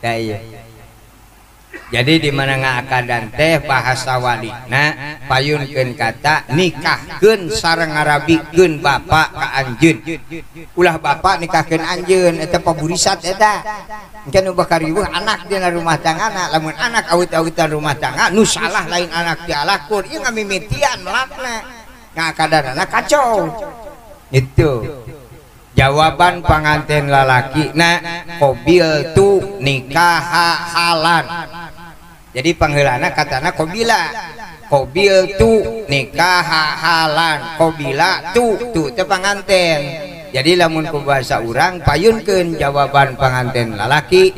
Tah ieu. Jadi di mana ngaakadan teh bahasa walina payunkeun kata nikahkeun sareng ngarabikeun bapak ka anjeun. Ulah bapak nikahkeun anjeun eta paburisat eta. Engke nu bakal riweuh anak dina rumah tanggana, lamun anak awit-awitan rumah tangga nu salah lain anak dialakur ieu ngamimitian melakna. Ngaakadanana kacau. Itu jawaban panganten lalaki na qobil tu nikah halan. Jadi pangheulana katana qobila, qobil tu nikah halan, qobila tu tu teh panganten. Jadi lamun ku bahasa urang payunkeun jawaban panganten lalaki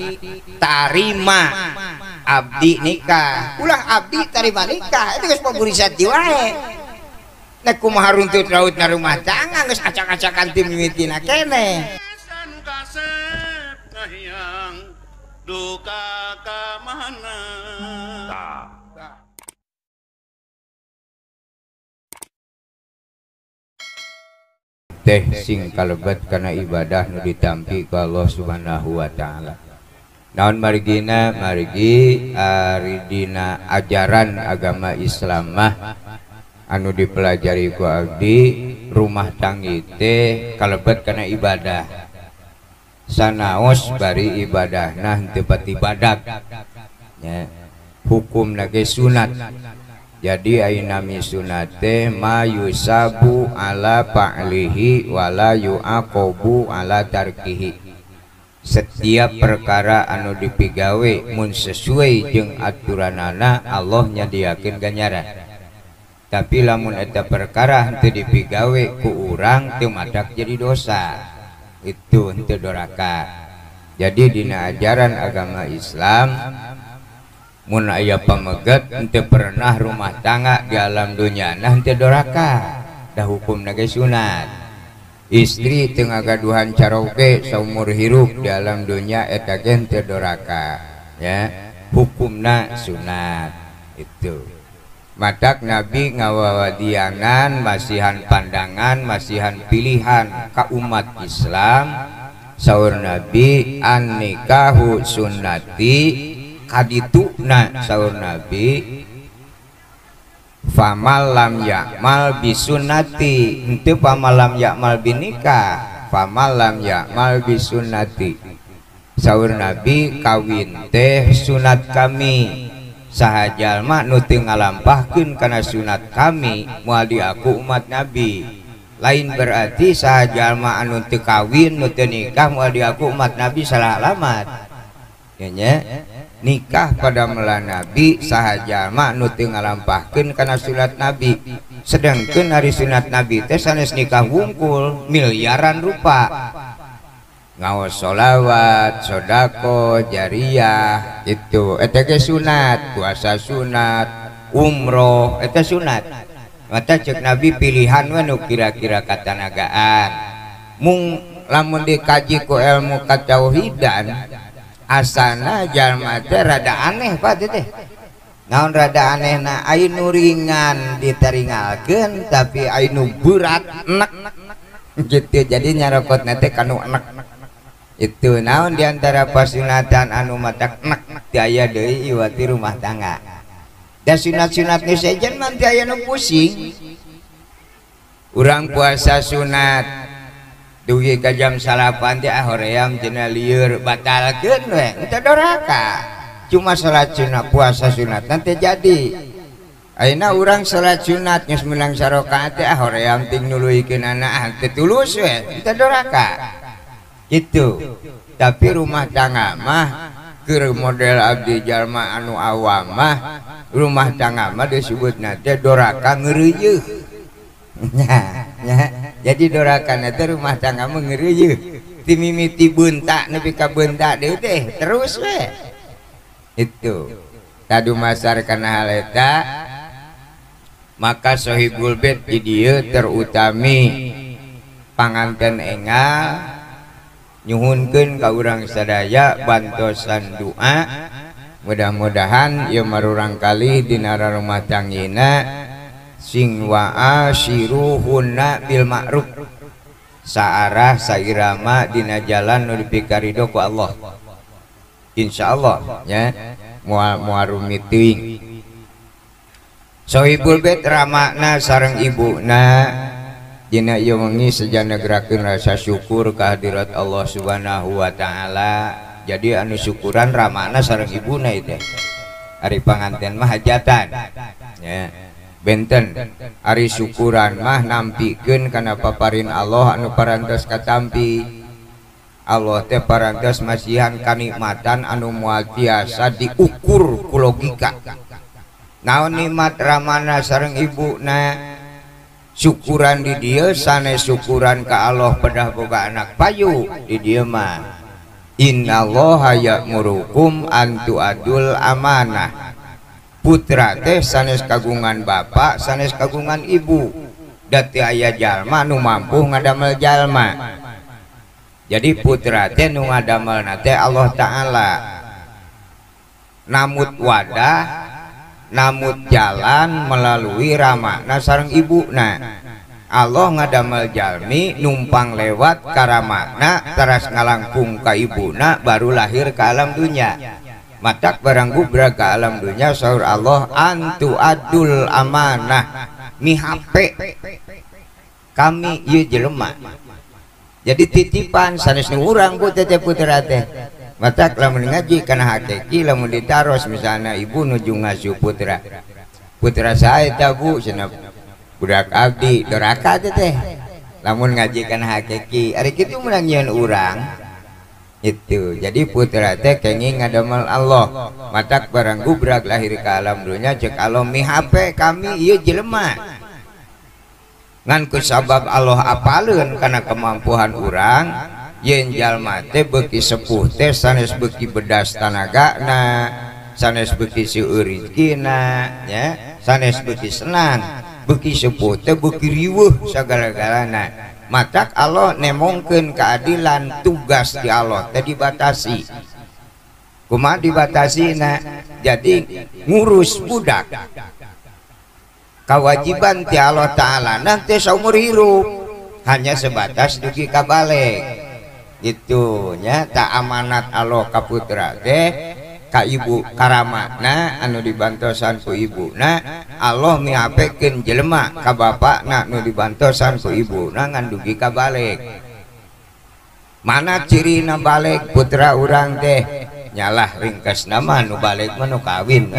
tarima abdi nikah. Ulah abdi tarima nikah itu geus paburisat wae. Nek kumaha runtut raut na rumah tangga geus acak-acakan ti mimitina keneh. Duka ka mana. Teh sing kalebet kana ibadah nu ditampi ku Allah Subhanahu wa taala. Naon margina margi ari dina ajaran agama Islam mah anu dipelajari ku abdi rumah tangga teh kalebet kana ibadah. Sanaos bari ibadahna henteu pati badag nya, hukumna ge sunat. Jadi ainami sunat teh ma yusabu ala fa'lihi wala yu'aqabu ala tarkihi. Setiap perkara anu dipigawe mun sesuai jeung aturanana Allah nyadiakeun ganjaran. Tapi lamun eta perkara henteu dipigawe ku urang teu madak jadi dosa. Itu henteu doraka. Jadi dina ajaran agama Islam mun aya pameget henteu pernah rumah tangga di alam dunya nah henteu doraka, dah hukumna ge sunat. Istri teu ngagaduhan caroge saumur hirup di alam dunya eta ge henteu doraka, ya hukumna sunat. Itu matak Nabi ngawawadianan masihan pandangan masihan pilihan ka umat Islam. Saur Nabi an nikahu sunnati kadituna saur Nabi famal lam ya'mal bisunnati, henteu famal lam ya'mal binikah, famal lam ya'mal bisunnati. Saur Nabi kawin teh sunat kami, saha jalma nu teu ngalampahkeun kana sunat kami moal diaku umat Nabi. Lain berarti saha jalma anu teu kawin nu teu nikah moal diaku umat Nabi, salah alamat. Nya nikah pada melan Nabi saha jalma nu teu ngalampahkeun kana sunat Nabi. Sedangkeun ari sunat Nabi teh sanes nikah wungkul miliaran rupa. Ngaos sholawat, sodako, jariah, itu eta ge sunat, puasa sunat, umroh eta sunat. Mata cek Nabi pilihan we nu kira-kira katanagaan. Mung lamun dikaji ku ilmu katauhidan asana jalma teh rada aneh Pak teh. Naon rada anehna aya nu ringan ditaringalkeun tapi aya nu berat enek gitu. Jadi nyarokotna teh kanu enek. Itu naon diantara pasunatan anu matak enek teu aya deui iwati rumah tangga. Da sunat-sunat nu sejen mah teu aya nu pusing. Urang puasa sunat dugi ka jam 9 teh ah hoream cenah lieur batalkeun we henteu doraka. Cuma salat sunat puasa sunat teh jadi. Ayeuna urang salat sunat geus meunang sarakaat teh ah hoream ting nuluykeun anak ah teu tulus we henteu doraka. Gitu. Tapi rumah tangga mah keur model abdi jalma anu awam mah rumah tangga mah disebutna teh doraka ngeureuyeuh. Nya, jadi doraka teh rumah tangga mah ngeureuyeuh. Ti mimiti beunta nepi ka beunta deui teh terus we. Itu. Tadumasar kana hal eta maka sohibul bait di dieu terutami panganten engal nyuhunkeun ka urang sadaya bantosan doa mudah-mudahan ieu marurang kali dina rumah tanggina sing wa'ashiruhunna bil ma'ruf saarah sairama dina jalan nu dipikarido ku Allah. Insyaallah nya moal moal rumit teuing. Sohibul bait ramana sareng ibuna dina ieu wengi sejana gerakeun rasa syukur kehadirat Allah Subhanahu wa taala. Jadi anu syukuran ramana sareng ibuna ieu teh. Ari panganten mah hajatan nya. Benten ari syukuran mah nampikeun kana paparin Allah anu parantos katampi. Allah teh parantos masihan kanikmatan anu moal tiasa diukur ku logika. Naon nikmat ramana sareng ibuna syukuran di dieu sanes syukuran ka Allah pedah boga anak payu di dieu mah. Innallaha ya'murukum an tu'adul amanah. Putra teh sanes kagungan bapak sanes kagungan ibu, dati aya jalma nu mampu ngadamel jalma. Jadi putra teh nu ngadamelna teh Allah Ta'ala. Namut wadah, namut jalan melalui ramana sareng ibuna. Allah ngadamel jalmi numpang lewat karamana teras ngalangkung ka ibuna baru lahir ke alam dunia. Matak barang gubra ke alam dunia saur Allah antu adul amanah mihape kami ieu jelema. Jadi titipan sanes nu urang bu teteh putra teh. Matak lamun ngaji kana hakiki lamun ditaros misalnya ibu nuju ngasuh putra. Putra sae ta bu cenah budak abdi doraka teh. Lamun ngaji kana hakiki ari kitu meunang nyieun urang. Itu jadi putra teh kenging ngadamel Allah. Matak barang gubrak lahir ke alam dunia cek Allah mihape kami ieu jelema. Ngan ku sabab Allah apaleun kana kemampuan urang yen jalma teh beuki sepuh teh sanes beuki bedas tanagana, sanes beuki seueur rezekina nya, sanes beuki senang, beuki sepuh teh beuki riweuh sagala-galana. Matak Allah nemongkeun keadilan tugas di Allah teh dibatasi. Kumaha dibatasina? Jadi ngurus budak kewajiban ti Allah Ta'ala nanti saumur hirup hanya sebatas dugi ka balik. Gitu nya tak amanat Allah ka putra teh ka ibu karamana anu dibantosan ku ibuna. Allah mihapekeun jelema ka bapakna nu dibantosan ku ibuna ngan dugi ka balik. Mana cirina balik putra urang teh nyalah ringkasna mah nu balik mah nu kawin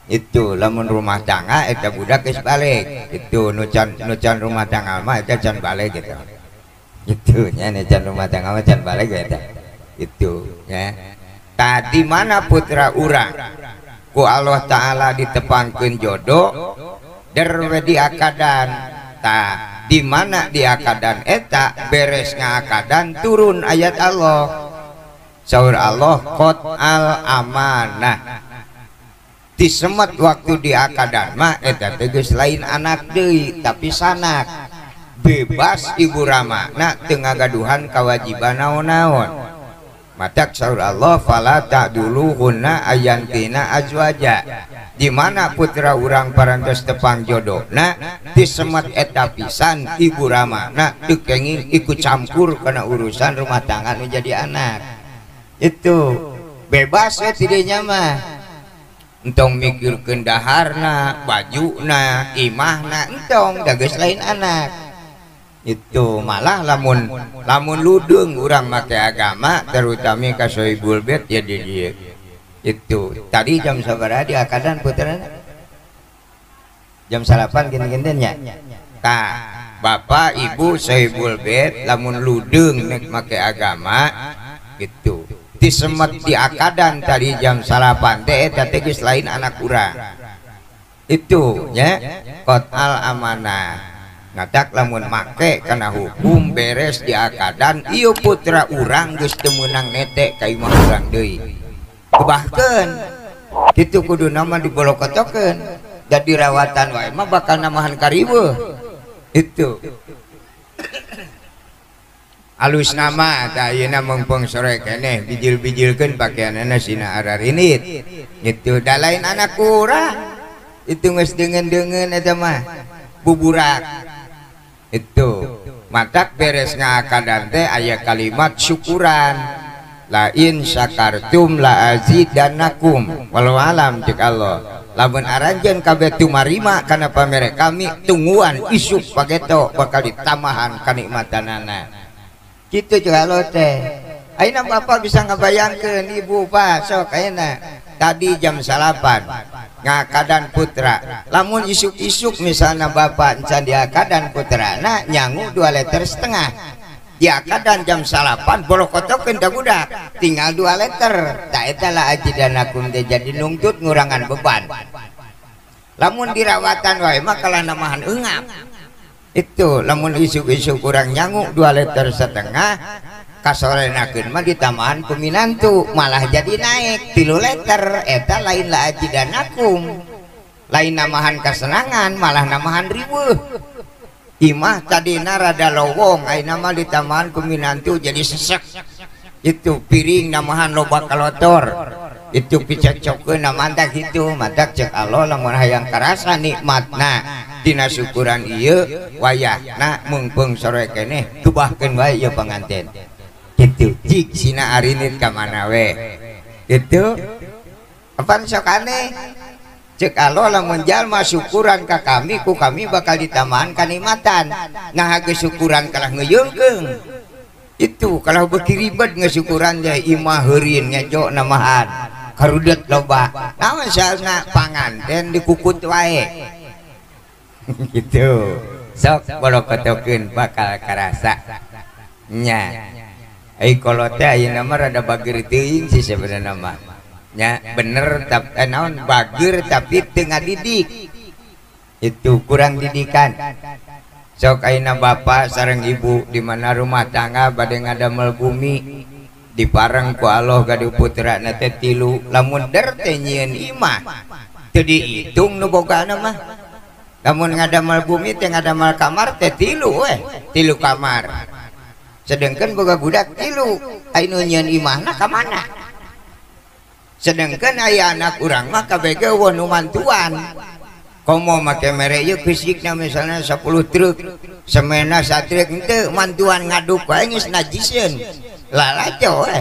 Itu lamun rumah tangga eta budak geus balik. Itu nu can rumah tangga mah eta can balik gitu. Itu nya nu can rumah tangga mah can balik eta. Itu nya. Tadi mana putra urang ku Allah Ta'ala ditepangkeun jodoh derwe diakadan. Tah di mana diakadan eta beres ngaakadan turun ayat Allah. Saur Allah qad al amanah. Disemet waktu diakadan mah eta teh geus lain anak deui tapi sanak. Bebas ibu ramana teu ngagaduhan kewajiban naon-naon. Matak saur Allah fala ta'duluhunna ayantina azwaja. Di mana putra urang parantos tepang jodohna disemet eta pisan ibu ramana teu kenging ikut campur kana urusan rumah tangga nu jadi anak. Itu bebas we tidinya mah. Entong mikirkeun daharna, bajuna, imahna, entong da geus lain anak. Itu malah lamun ludeung urang make agama terutama ka sohibul bait ya di dieu. Itu tadi jam sabaraha diakadan putrana? Jam 8 gini-gini nya. Tah, bapak ibu sohibul bait lamun ludeung nek make agama gitu. Disemet diakadan tadi jam 8 teh eta teh geus lain anak urang. Itu nya qad al amanah. Ngadak lamun make kana hukum beres diakadan ieu putra urang geus teu meunang nete ka imah urang deui. Kebahkeun kitu kuduna mah dibolokotokeun da dirawatan wae mah bakal namahan kariweuh. Itu alus nama tah ayeuna mengpeng sore keneh bijil-bijilkeun pakeanana sina ararinit. Itu da lain anak urang. Itu geus deungeun-deungeun eta mah buburak. Itu matak beres ngaakadan teh aya kalimat syukuran. La in syakartum la azidanakum walau alam cek Allah. Lamun aranjeun kabeh tumarima kana pamere kami tungguan isuk pageto bakal ditamahan kanikmatanana. Kitu cek Allah teh. Ayeuna bapak bisa ngabayangkeun ibu pak sok ayeuna tadi jam 9 ngakadan putra. Lamun isuk-isuk misalnya bapak encan diakadan putrana nyangu 2,5 liter. Diakadan jam 9 bolokotokeun da budak tinggal 2 liter. Ta eta la ajidanakum teh jadi nungtut ngurangan beban. Lamun dirawatan wae mah kalah namahan eungap. Itu lamun isuk-isuk kurang nyangu 2,5 liter kasorenakeun mah ditamahan ku minantu malah jadi naik 3 liter. Eta lain la ajidanakum, lain namahan kasenangan malah namahan riweuh. Imah tadina rada lowong ayeuna mah ditamahan ku minantu jadi sesek. Itu piring namahan loba kalotor, itu picocokeun mantak kitu. Mantak cek Allah lamun hayang karasa nikmatna dina syukuran ieu wayahna meungpeung sore keneh gebahkeun wae ieu panganten. Gitu cik sina arinit ka mana we. Itu apaan sok aneh. Cek Allah lamun jalma syukuran ka kami ku kami bakal ditamahan kanikmatan. Nah geus syukuran kalah ngeyeungkeung. Itu kalau beuki ribet ngesyukuran teh imah heurin ngejo namahan karudet loba. Naon salna panganten dikukut wae. Gitu. Sok bolokotokeun bakal karasa. Nya. Ai kolot teh ayeuna mah rada bageur teuing sih sebenarna mah. Nya bener tapi naon bageur tapi teu ngadidik. Itu kurang didikan. Sok ayeuna bapak sareng ibu di mana rumah tangga bade ngadamel bumi dipareng ku Allah gaduh putrana teh 3 lamun der teh nyieun imah teu diitung nu bogana mah. Lamun ngadamel bumi teh ngadamel kamar teh 3 we, 3 kamar. Sedangkan boga budak 3, anu nyieun imahna ka mana? Sedangkan aya anak urang mah kabeh ge eueuh nu mantuan. Komo make mere ieu fisikna misalnya 10 truk, semena 1 truk henteu mantuan ngaduk wae geus najiseun. Lalajo we.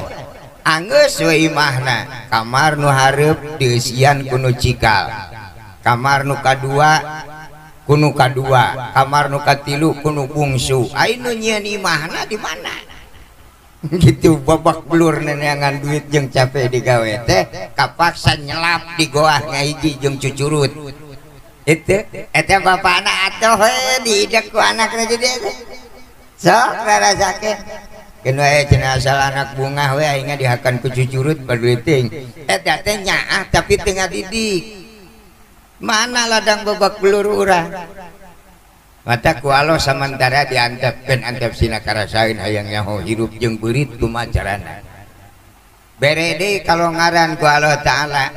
Anggeus we imahna, kamar nu hareup dieusian ku nu cikal. Kamar nu kadua ku nu kadua, kamar nu katilu ku nu bungsu. Aya nu nyieun imahna di mana? Gitu babak belur neneangan duit jeung capek digawe teh kapaksa nyelap di goah ngahiji jeung cucurut. Itu eta bapakna atuh we diidek ku anakna jadi sok rarasakeun. Keun wae cenah asal anak bungah we aing dihakan ku cucurut baduit teuing. Eta teh nyaah tapi teu ngadidik. Mana ladang babak belur urang? Mata ku Allah samantara diantepkeun antep sina karasaeun hayang nyaho hirup jeung beurit kumaha carana. Bere deui kalau ngaran ku Allah Ta'ala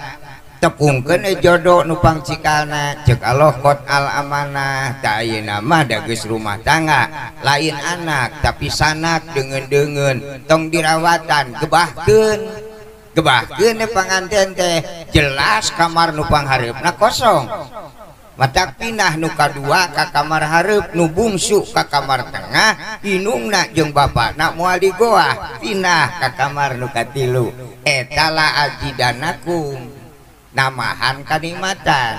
tepungkeun jodoh nu pangcikalna cek Allah qad al amanah ta ayeuna mah da geus rumah tangga lain anak tapi sanak deungeun-deungeun tong dirawatan gebahkeun gebahkeun panganten teh jelas kamar nu panghareupna kosong. Matak pindah nu kadua ka kamar hareup nu bungsu ka kamar tengah inungna jeung bapakna moal di goah pindah ka kamar nu katilu. Eta la ajidanakum namahan kanikmatan.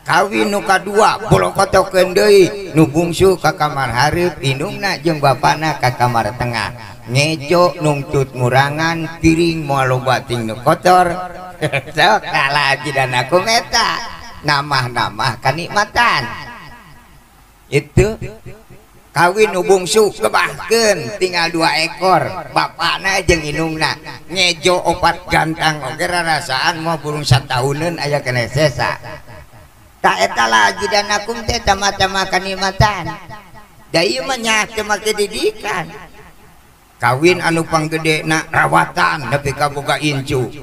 Kawin nu kadua bolokotokeun deui nu bungsu ka kamar hareup inungna jeung bapakna ka kamar tengah ngejo nungtut ngurangan piring moal loba ting nu kotor. Sok la ajidanakum eta namah-namah kanikmatan. Itu kawin nu bungsu gebahkeun tinggal 2 ekor bapakna jeung inungna ngejo 4 gantang oge rarasaan moal burung satauneun aya keneh sesa. Ta eta la ajidanakum teh tama-tama kanikmatan. Da ieu mah nyaah teu make didikan. Kawin anu panggedena rawatan nepi ka boga incu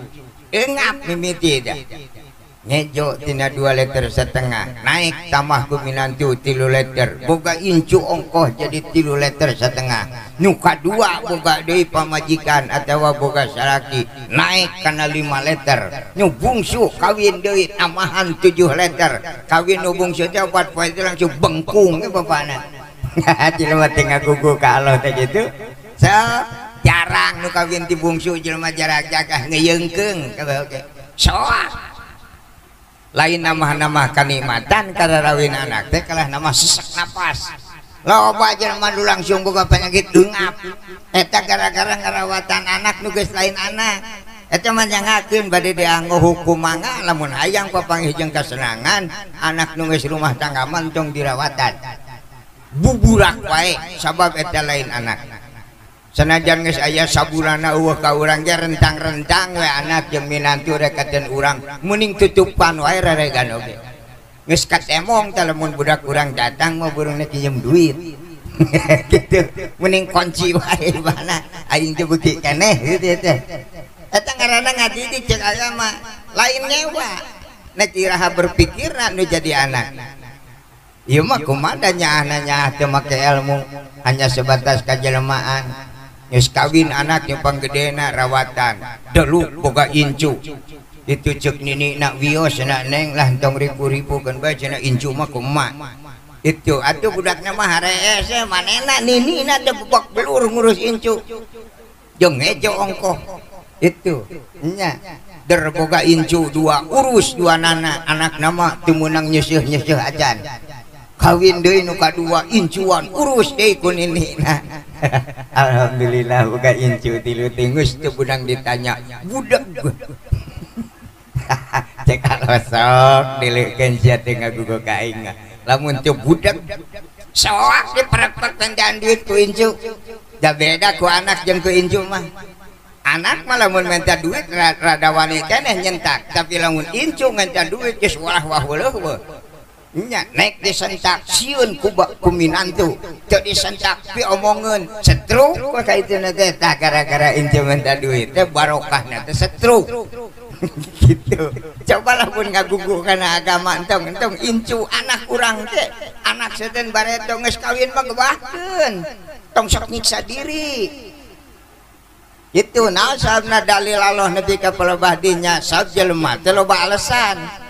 eungap mimiti dah. Ngejo tina 2,5 liter naik tambah ku minantu 3 liter boga incu ongkoh jadi 3,5 liter nu kadua boga deui pamajikan atawa boga salaki naik kana 5 liter nu bungsu kawin deui tambahan 7 liter kawin nu bungsu teh 4 poe langsung bengkung ge bapana. Jelema teh ngagugu ka Allah teh kitu. So Jarang nu kawin ti bungsu jelema jarak jagah ngeyeungkeung kabeh oge. Soak. Lain namah-namah kanikmatan kararawin anak teh kalah nama sesak napas. Loba jelema nu langsung boga penyakit eungap. Eta gara-gara ngarawatan anak nu geus lain anak. Eta mah nyangakeun bade dianggo hukum mangga lamun hayang papanggih jeung kasenangan anak nu geus rumah tangga mah tong dirawatan. Buburak wae sabab eta lain anak. Sanajan geus aya sabulanna eueuh ka urang ge rentang-rentang we anak jeung minantu rekateun urang meuning tutupan wae reregan oge. Geus katemong teh lamun budak urang datang mah burungna pinjem duit. Gitu mending kunci wae mana aing teh beuki keneh gitu teh. Eta ngaranna ngadidik cek agama lain nyewa nek iraha berpikirna nu jadi anak. Ieu mah kumaha nyaahna nyaah teu make ilmu hanya sebatas kajelemaan. Geus kawin anak yang panggedena rawatan deluk boga incu. Itu cek nini nak wios nak neng lah tong ribu-ribu kan bae cenah incu mah kumaha. Itu atuh budakna mah harees manehna ninina teh bebak belur ngurus incu. Jeung ngejo ongkoh. Itu nya der boga incu dua urus dua nana anak nama teu meunang nyeuseah-nyeuseah acan. Kawin deui nu kadua incuan urus deui ku ninina. Alhamdulillah boga incu tilu tingus teu beunang ditanya budak. Cek alosok dileukeun sia teh ngagugo ka aing. Lamun teu budak soak diperek-perek mentaan duit ku incu. Da beda ku anak jeung ku incu mah. Anak mah lamun minta duit rada wani keneh nyentak, tapi lamun incu minta duit geus walah wah weuh. Nya naik disentak sieun ku ku minantu, teu disentak piomongeun, setruk ka itu teh tah gara-gara incu minta duit teh barokahna teh setruk. Gitu. Coba lamun ngagugu kana agama entong entong incu anak urang teh, anak seten bareto geus kawin mah gebahkeun. Tong sok nyiksa diri. Itu naon sababna dalil Allah nepi ka palebah dinya sab jelema teh loba alasan.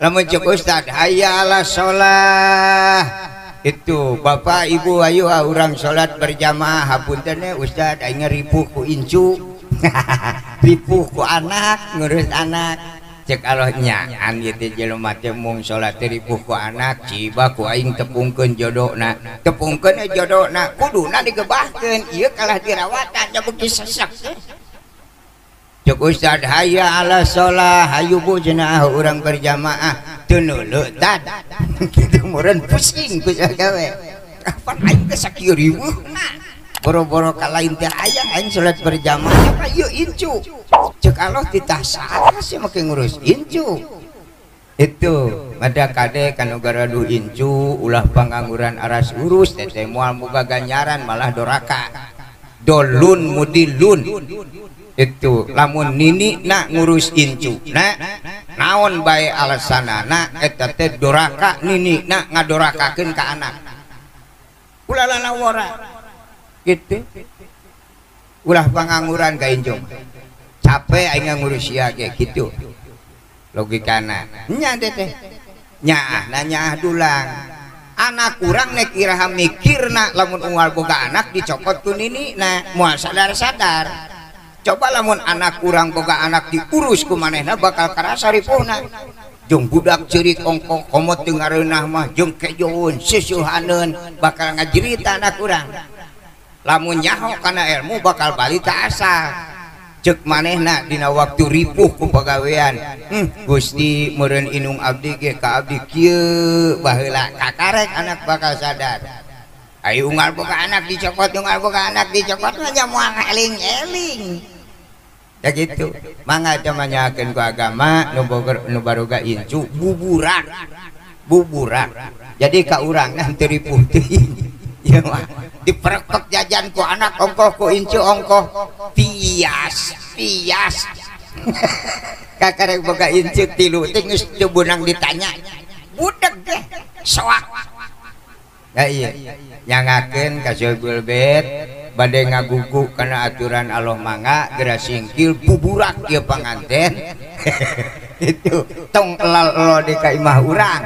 Lamun ceuk ustad hayya ala sholah. Itu bapak ibu ayo urang salat berjamaah hapunten ustad aing ripuh ku incu. Ripuh ku anak ngurus anak. Cek Allah nyaan ieu teh jelema teh mung salat teh ripuh ku anak ciba ku aing tepungkeun jodona. Tepungkeun jodona kuduna digebahkeun ieu kalah dirawatan da beuki sesek. Cek ustad hayya ala sholah hayu bu cenah urang berjamaah teu neuleutan. Kitu meureun pusing ku sagawe. Kapan aing teh sakieu riweuhna. Boro-boro ka lain teh hayang aing salat berjamaah apa ieu incu. Cek Allah titah salah sih make ngurus incu. Itu mada kade kanu garaduh incu ulah pangangguran aras urus teh moal boga ganjaran malah doraka. Dolun mudilun. Itu lamun nini nak ngurus incu na naon bae alasanana eta teh doraka nini nak ngadorakakeun ka anak. Ulah lalawora gitu. Ulah pangangguran ka incu. Capek aing ngurus sia ge kitu. Logikana nya teh teh nyaahna nyaah dulang. Anak urang nek iraha mikirna lamun unggal boga anak dicokot ku ninina moal sadar-sadar. Coba lamun anak urang boga anak diurus ku manehna bakal karasa ripuhna. Jeung budak ceurik ongkoh komot teu ngareunah mah jeung kejoeun seusehaneun bakal ngajerita anak urang. Lamun nyaho kana ilmu bakal balik ka asal. Cek manehna dina waktu ripuh ku pagawean. Gusti meureun inung abdi ge ka abdi kieu baheula kakarek anak bakal sadar. Ayo unggal boga anak dicokot, unggal boga anak dicokot mah nya moal eling-eling. Ya gitu. Mangga teh manyakeun ku agama nu boga nu baroga incu buburak. Buburak. Jadi ka urangna teu ripuh teuing. Ieu mah diperekek jajan ku anak ongkoh ku incu ongkoh pias pias. Kakarek boga incu tilu teh geus teu beunang ditanya. Budak teh soak. Ya iya nyangakeun ka Sohibul Bait bade ngagugu kana aturan Allah mangga geura singkil buburak ieu panganten. Itu tong elal-elo di ka imah urang.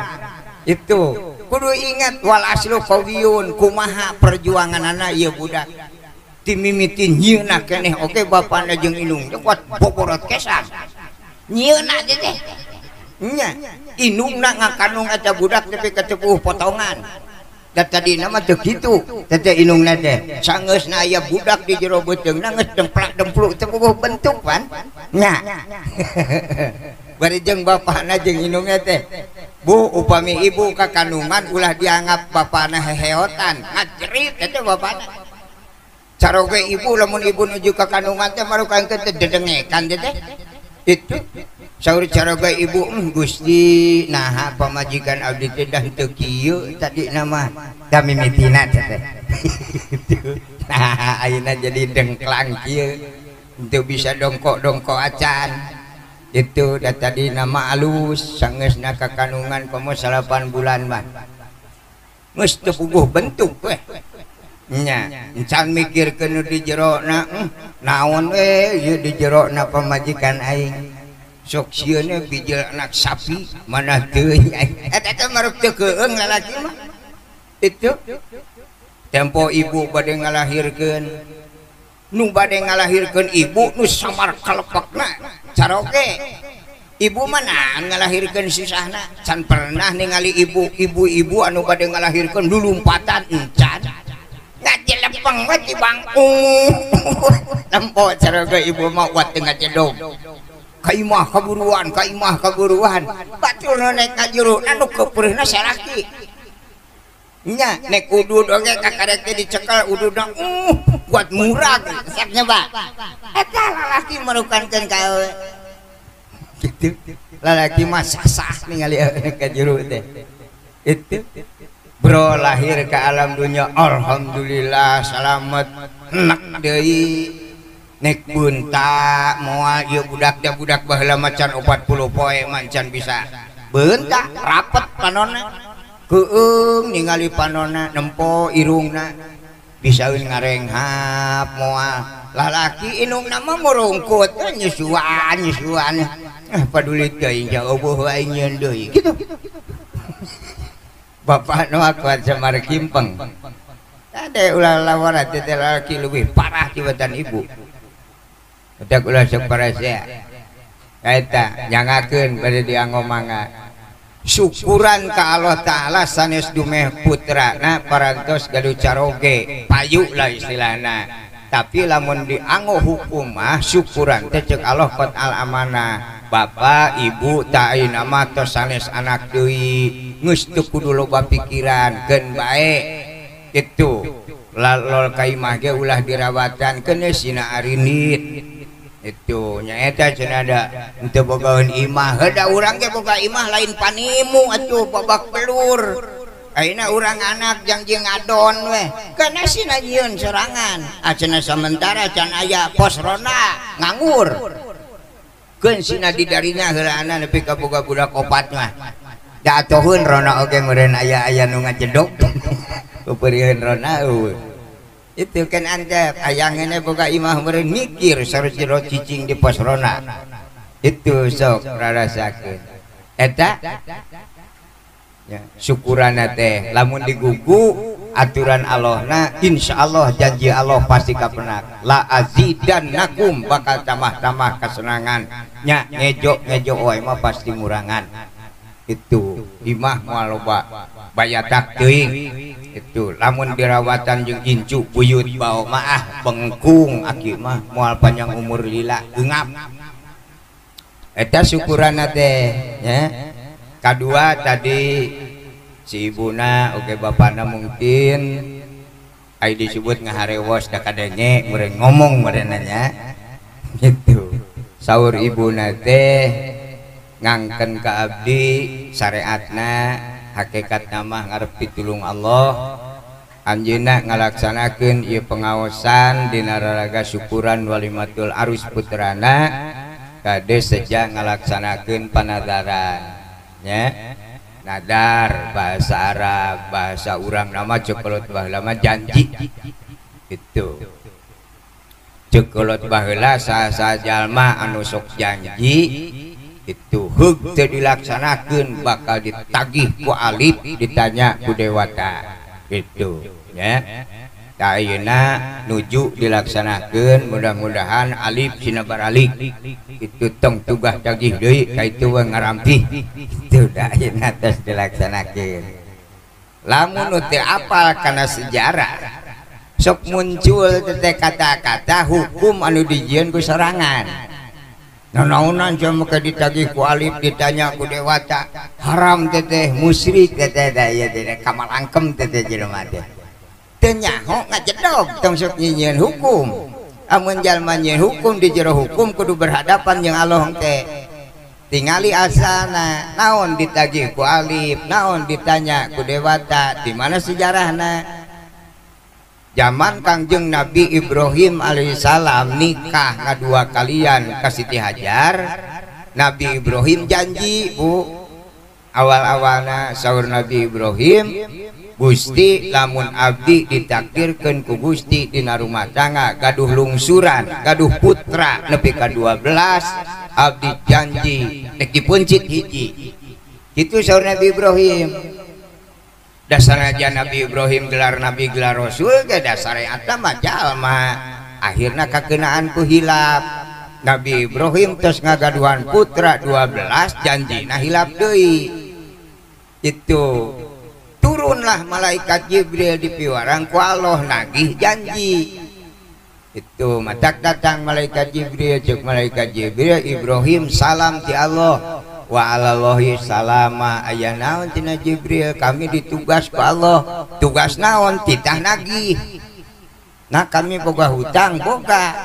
Itu kudu ingat wal aslu qawiyun kumaha perjuanganana ieu budak. Ti mimiti nyieunna keneh oge bapana jeung indung teh kuat boborot kesang. Nyieunna teh. Nya, indungna ngakandung eta budak tapi katepuh potongan. Da tadina mah teu kitu, teh indungna teh. Sangeusna aya budak di jero beuteungna geus demplak-dempluk teu puguh bentuk pan. Nya. Bari jeung bapana jeung indungna teh. Bu, upami ibu ka kandungan ulah dianggap bapana heheotan, ngajerit teh bapana. Caroge ibu lamun ibu nuju ka kandungan teh marukan teh dedengekan teh. Itu saur caroge ibu, Gusti naha pamajikan abdi teh dah teu kieu tadi nama da mimitina teh. Nah, ayeuna jadi dengklang kieu. Teu bisa dongkok-dongkok acan. Itu dah tadi nama alus sangeusna ka kandungan komo 8 bulan mah. Geus teu puguh bentuk weh. Nya, encan mikirkeun nu di jerona, naon we ieu di jerona pamajikan aing. Sok sieun bijil anak sapi mana teuing aing. Eta teh maruk teu keung lalaki mah. Itu tempo ibu bade ngalahirkeun. Nu bade ngalahirkeun ibu nu samar kalepekna caroge. Ibu mana ngalahirkeun susahna, can pernah ningali ibu ibu-ibu anu bade ngalahirkeun lulumpatan encan. Ngajelepeng we di bangku. Tempo caroge ibu mah kuat teu ngajedog. Ka imah kaburuan, ka imah kaburuan. Batur nek ka jero anu kepeureuhna salaki. Nya nek udud oge kakarek teh dicekel ududna kuat murag sok nyoba. Eta lalaki merukankeun ka awewe. Kitu. Lalaki mah sasah ningali ka jero teh. Itu bro lahir ke alam dunia alhamdulillah selamat enak deui nek beunta moal ieu budak da budak baheula macan 40 poe mancan bisa beunta rapet panonna keung ningali panonna nempo irungna bisaeun ngarenghap moal lalaki indungna mah murungkut nyusuan nyusuan paduli teuing jauh aing nyeun deui kitu. Bapak nu kuat samar kimpeng. Ade ulah lawara teh lalaki leuwih parah tibatan ibu. Udah ulah sok parasea. Eta nyangakeun bade dianggo mangga. Syukuran ka Allah Ta'ala sanes dumeh putrana parantos gaduh caroge, payu lah istilahna. Tapi lamun dianggo hukum mah syukuran teh ceuk Allah qad al amanah. Bapak ibu ta ayeuna mah tos sanes anak deui, geus teu kudu loba pikiran, keun bae. Itu lalol ka imah ge ulah dirawatan keun sina arinit. Itu nyaeta cenah da henteu bogaeun imah, heuh da urang ge boga imah lain panimu atuh babak belur. Ayeuna urang anak jang jeung ngadon weh, kana sina nyieun sorangan. Ah cenah samentara can aya pos ronda nganggur. Keun sina didarinya heulaana nepi ka boga budak opat mah. Da atoheun rona oge meureun aya-aya nu ngajedog. Peperieun rona eueuh. Itu kan antep ayangene boga imah meureun mikir sarjero cicing di pos rona. Itu sok rarasakeun. Eta ya, syukurana teh lamun digugu aturan Allahna insyaallah janji Allah pasti kapenak. La azidannakum bakal tambah-tambah kesenangan. Nya ngejo-ngejo wae mah pasti murangan. Itu imah moal loba bayatak teuing. Itu lamun dirawatan jeung incu buyut bao mah ah bengkung aki mah moal panjang umur lila geungap. Eta syukurana teh nya. Kadua tadi si ibuna oke bapana mungkin ai disebut ngaharewos da kadenge meureun ngomong meureun nya gitu. Saur ibuna teh ngangken ka abdi syariatna hakikatna mah ngarep pitulung Allah anjeunna ngalaksanakeun ieu pengaosan dina raraga syukuran walimatul arus putrana kade sejak ngalaksanakeun panadaran nya. Nadar bahasa Arab bahasa urang nama cekolot baheula mah janji itu cekolot baheula saha-saha jalma anu sok janji itu heug teu dilaksanakeun bakal ditagih ku alif ditanya ku dewata itu ya. Tah ayeuna nuju dilaksanakeun mudah-mudahan alif sina baralik itu tong tugah tagih deui ka itu we ngarampih itu da ayeuna tos dilaksanakeun. Lamun nu teu apal kana sejarah sok muncul teh kata-kata hukum anu dijieun ku sorangan. Nanaonan cenah make ditagih ku alif ditanya ku dewata haram teteh musyrik teteh da ieu teh kamal angkem teteh jelema teh. Teu nyaho ngajedog tong sok nyieun hukum. Amun jalma nyieun hukum di jero hukum kudu berhadapan jeung Allah teh. Tingali asalna naon ditagih ku alif naon ditanya ku dewata di mana sejarahna. Zaman Kangjeng Nabi Ibrahim alaihissalam nikah ngadua kalian ka Siti Hajar, Nabi Ibrahim janji bu awal-awalna saur Nabi Ibrahim Gusti lamun abdi ditakdirkeun ku Gusti dina rumah tangga gaduh lungsuran gaduh putra nepi ka 12 abdi janji rek dipuncit hiji. Kitu saur Nabi Ibrahim. Dasar aja Nabi Ibrahim gelar Nabi gelar Rasul ge dasar eta mah jalma akhirna kakenaan ku hilap. Nabi Ibrahim tos ngagaduhan putra 12 janjina hilap deui. Itu turunlah malaikat Jibril di piwarang ku Allah nagih janji. Itu matak datang malaikat Jibril ceuk malaikat Jibril Ibrahim salam ti Allah wa alallahi salama aya naon cenah Jibril kami ditugas ku Allah tugas naon titah nagih. Nah kami boga hutang boga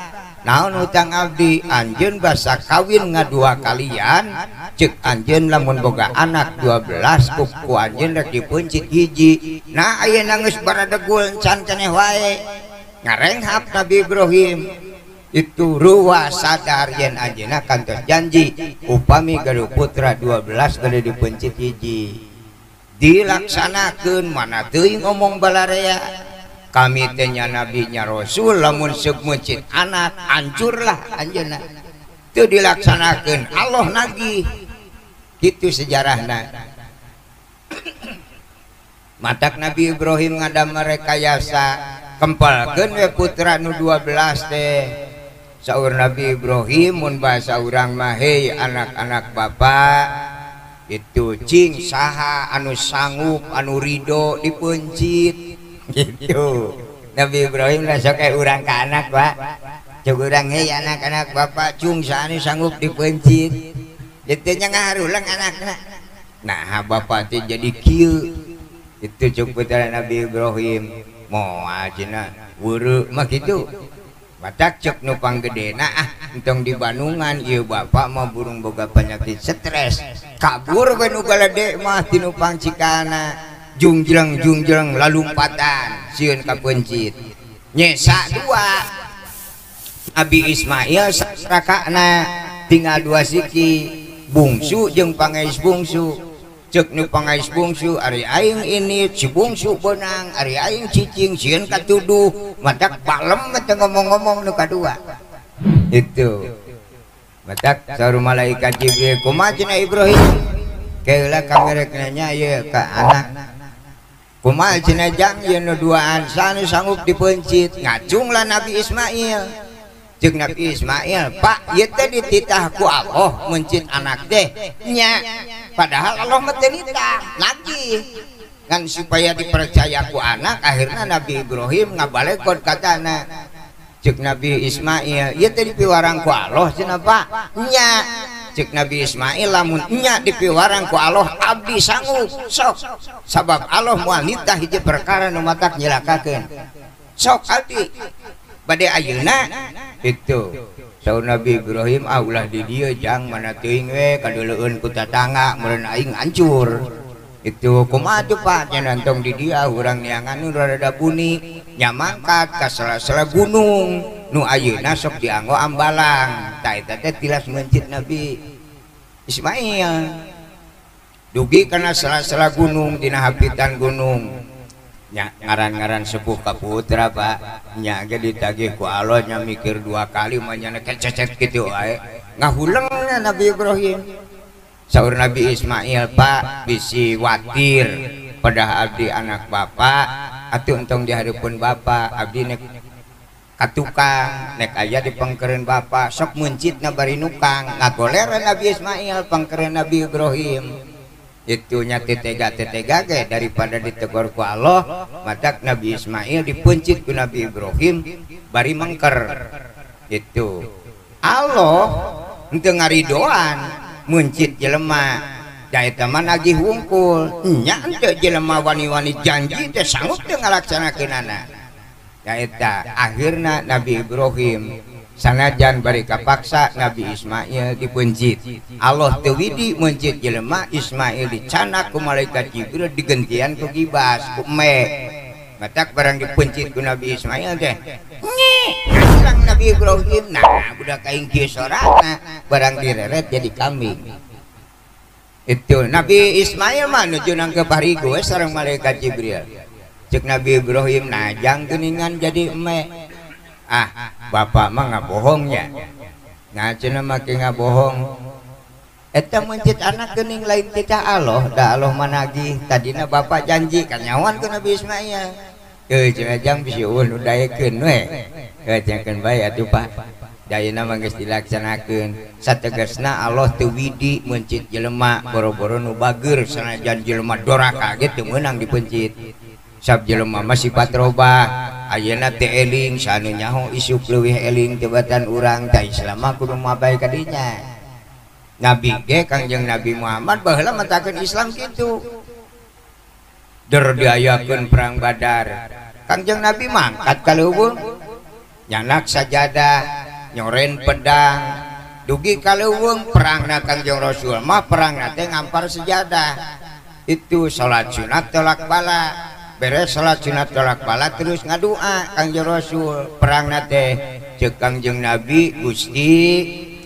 naon hutang abdi anjeun basa kawin ngadua kalian ceuk anjeun lamun boga anak 12 ku anjeun rek dipuncit hiji. Nah ayeuna geus baradegul can keneh wae ngarenghap Nabi Ibrahim itu ruwa sadar yen anjeunna kantos janji upami gaduh putra 12 gede dipencit hiji dilaksanakeun mana teuing ngomong balarea kami teh nya nabi nya rasul lamun seuk meuncit anak hancurlah anjeunna teu dilaksanakeun Allah nagih kitu sejarahna. Matak Nabi Ibrahim ngadamel rekayasa kempelkeun we putra nu 12 teh. Saur Nabi Ibrahim mun bahasa urang mah hei anak-anak bapak itu cing saha anu sanggup anu ridho dipencit gitu. Nabi Ibrahim lah sok urang ka anak pak cek urang hei anak-anak bapak cung saha anu sanggup dipencit ditu nya ngaharulang anakna. Nah bapak teh jadi kieu itu cek putra Nabi Ibrahim moal cenah weureu mah kitu. Batak cek nu panggedena ah entong di Bandungan ieu bapak mah burung boga penyakit stres kabur we nu galede mah tinu pangcikana jungjleng jungjleng lalumpatan sieun kapencit nyesa dua Nabi Ismail sarakana tinggal dua siki bungsu jeung pangais bungsu cek nu pangais bungsu ari aing ini si bungsu benang ari aing cicing sieun katuduh matak balem teh ngomong-ngomong nu kadua itu matak saur malaikat Jibril kumaha cenah Ibrahim keula kami rek nanya ieu ka anak kumaha cenah jang ieu nu duaan sanu sanggup dipencit ngacunglah Nabi Ismail ceuk Nabi Ismail pak ieu teh dititah ku Allah mencit anak teh nya padahal Allah mah teu nitah nagih kan supaya dipercaya ku anak akhirna Nabi Ibrahim ngabalekon katana ceuk Nabi Ismail ieu teh dipiwarang ku Allah cenah pak nya ceuk Nabi Ismail lamun nya dipiwarang ku Allah abdi sanggup sok sabab Allah moal nitah hiji perkara nu matak nyilakakeun sok abdi bade ayeuna itu saur Nabi Ibrahim ah ulah di dieu jang mana teuing we kadeuleun ku tatangga meureun aing hancur itu kumaha tuh pak nya nantong di dia urang neangan nu rada buni nya mangkat ka sela-sela gunung nu ayeuna sok dianggo ambalang tah eta teh tilas meuncit Nabi Ismail dugi kana sela-sela gunung dina hapitan gunung nya ngaran-ngaran sepuh ka putra pak nya ge ditagih ku Allah nya mikir dua kali mah nya kececet kitu wae ngahulengna Nabi Ibrahim. Saur Nabi Ismail pak bisi watir pada abdi anak bapak atuh entong di hareupeun bapa abdi nek ka tukang nek aya di pangkereun bapa sok meuncitna bari nukang ngagoleran Nabi Ismail pangkereun Nabi Ibrahim itu nya tetega-tetega ge daripada ditegur ku Allah matak Nabi Ismail dipencit ku Nabi Ibrahim bari mengker itu Allah henteu ngaridoan meuncit jelema da eta mah nagih wungkul nya henteu jelema wani-wani janji teh sanggup teu ngalaksanakeunana da eta akhirna Nabi Ibrahim sanajan bari kapaksa Nabi Ismail dipencit Allah teu widi meuncit jelema Ismail dicanak ku malaikat Jibril digentian ku gibas ku me matak barang dipencit ku Nabi Ismail teh nyi Nabi Ibrahim nah budak aing kieu sorana barang direret jadi kambing itu Nabi Ismail mah nuju nangkep parigo sareng malaikat Jibril cek Nabi Ibrahim najang geuningan jadi eme ah bapak mah ngabohongnya nah cenah mah ke ngabohong eta meuncit anak geuning lain titah Allah da Allah managih tadina bapak janji kanyawan ku Nabi Ismail euy cenah jang bisi eueuh nu daekeun we heuh jangkeun bae atuh Pak dayana mah geus dilaksanakeun sategasna Allah teu widi meuncit jelema boro-boro nu bageur sanajan jelema doraka ge teu meunang dipencit sab jelema mah sifat robah ayeuna teh eling sanu nyaho isuk leuwih eling tebatan urang tah Islam mah kudu mabae ka dinya Nabi ge Kangjeng Nabi Muhammad baheula matakeun Islam kitu der diayakeun perang Badar Kangjeng Nabi mangkat ka leuweung nyanak sajadah nyoren pedang dugi ka leuweung perangna Kangjeng Rasul mah perangna teh ngampar sejadah itu salat sunat tolak bala beres salat sunat tolak bala terus ngadua Kangjeng Rasul perangna teh ceuk Kangjeng Nabi Gusti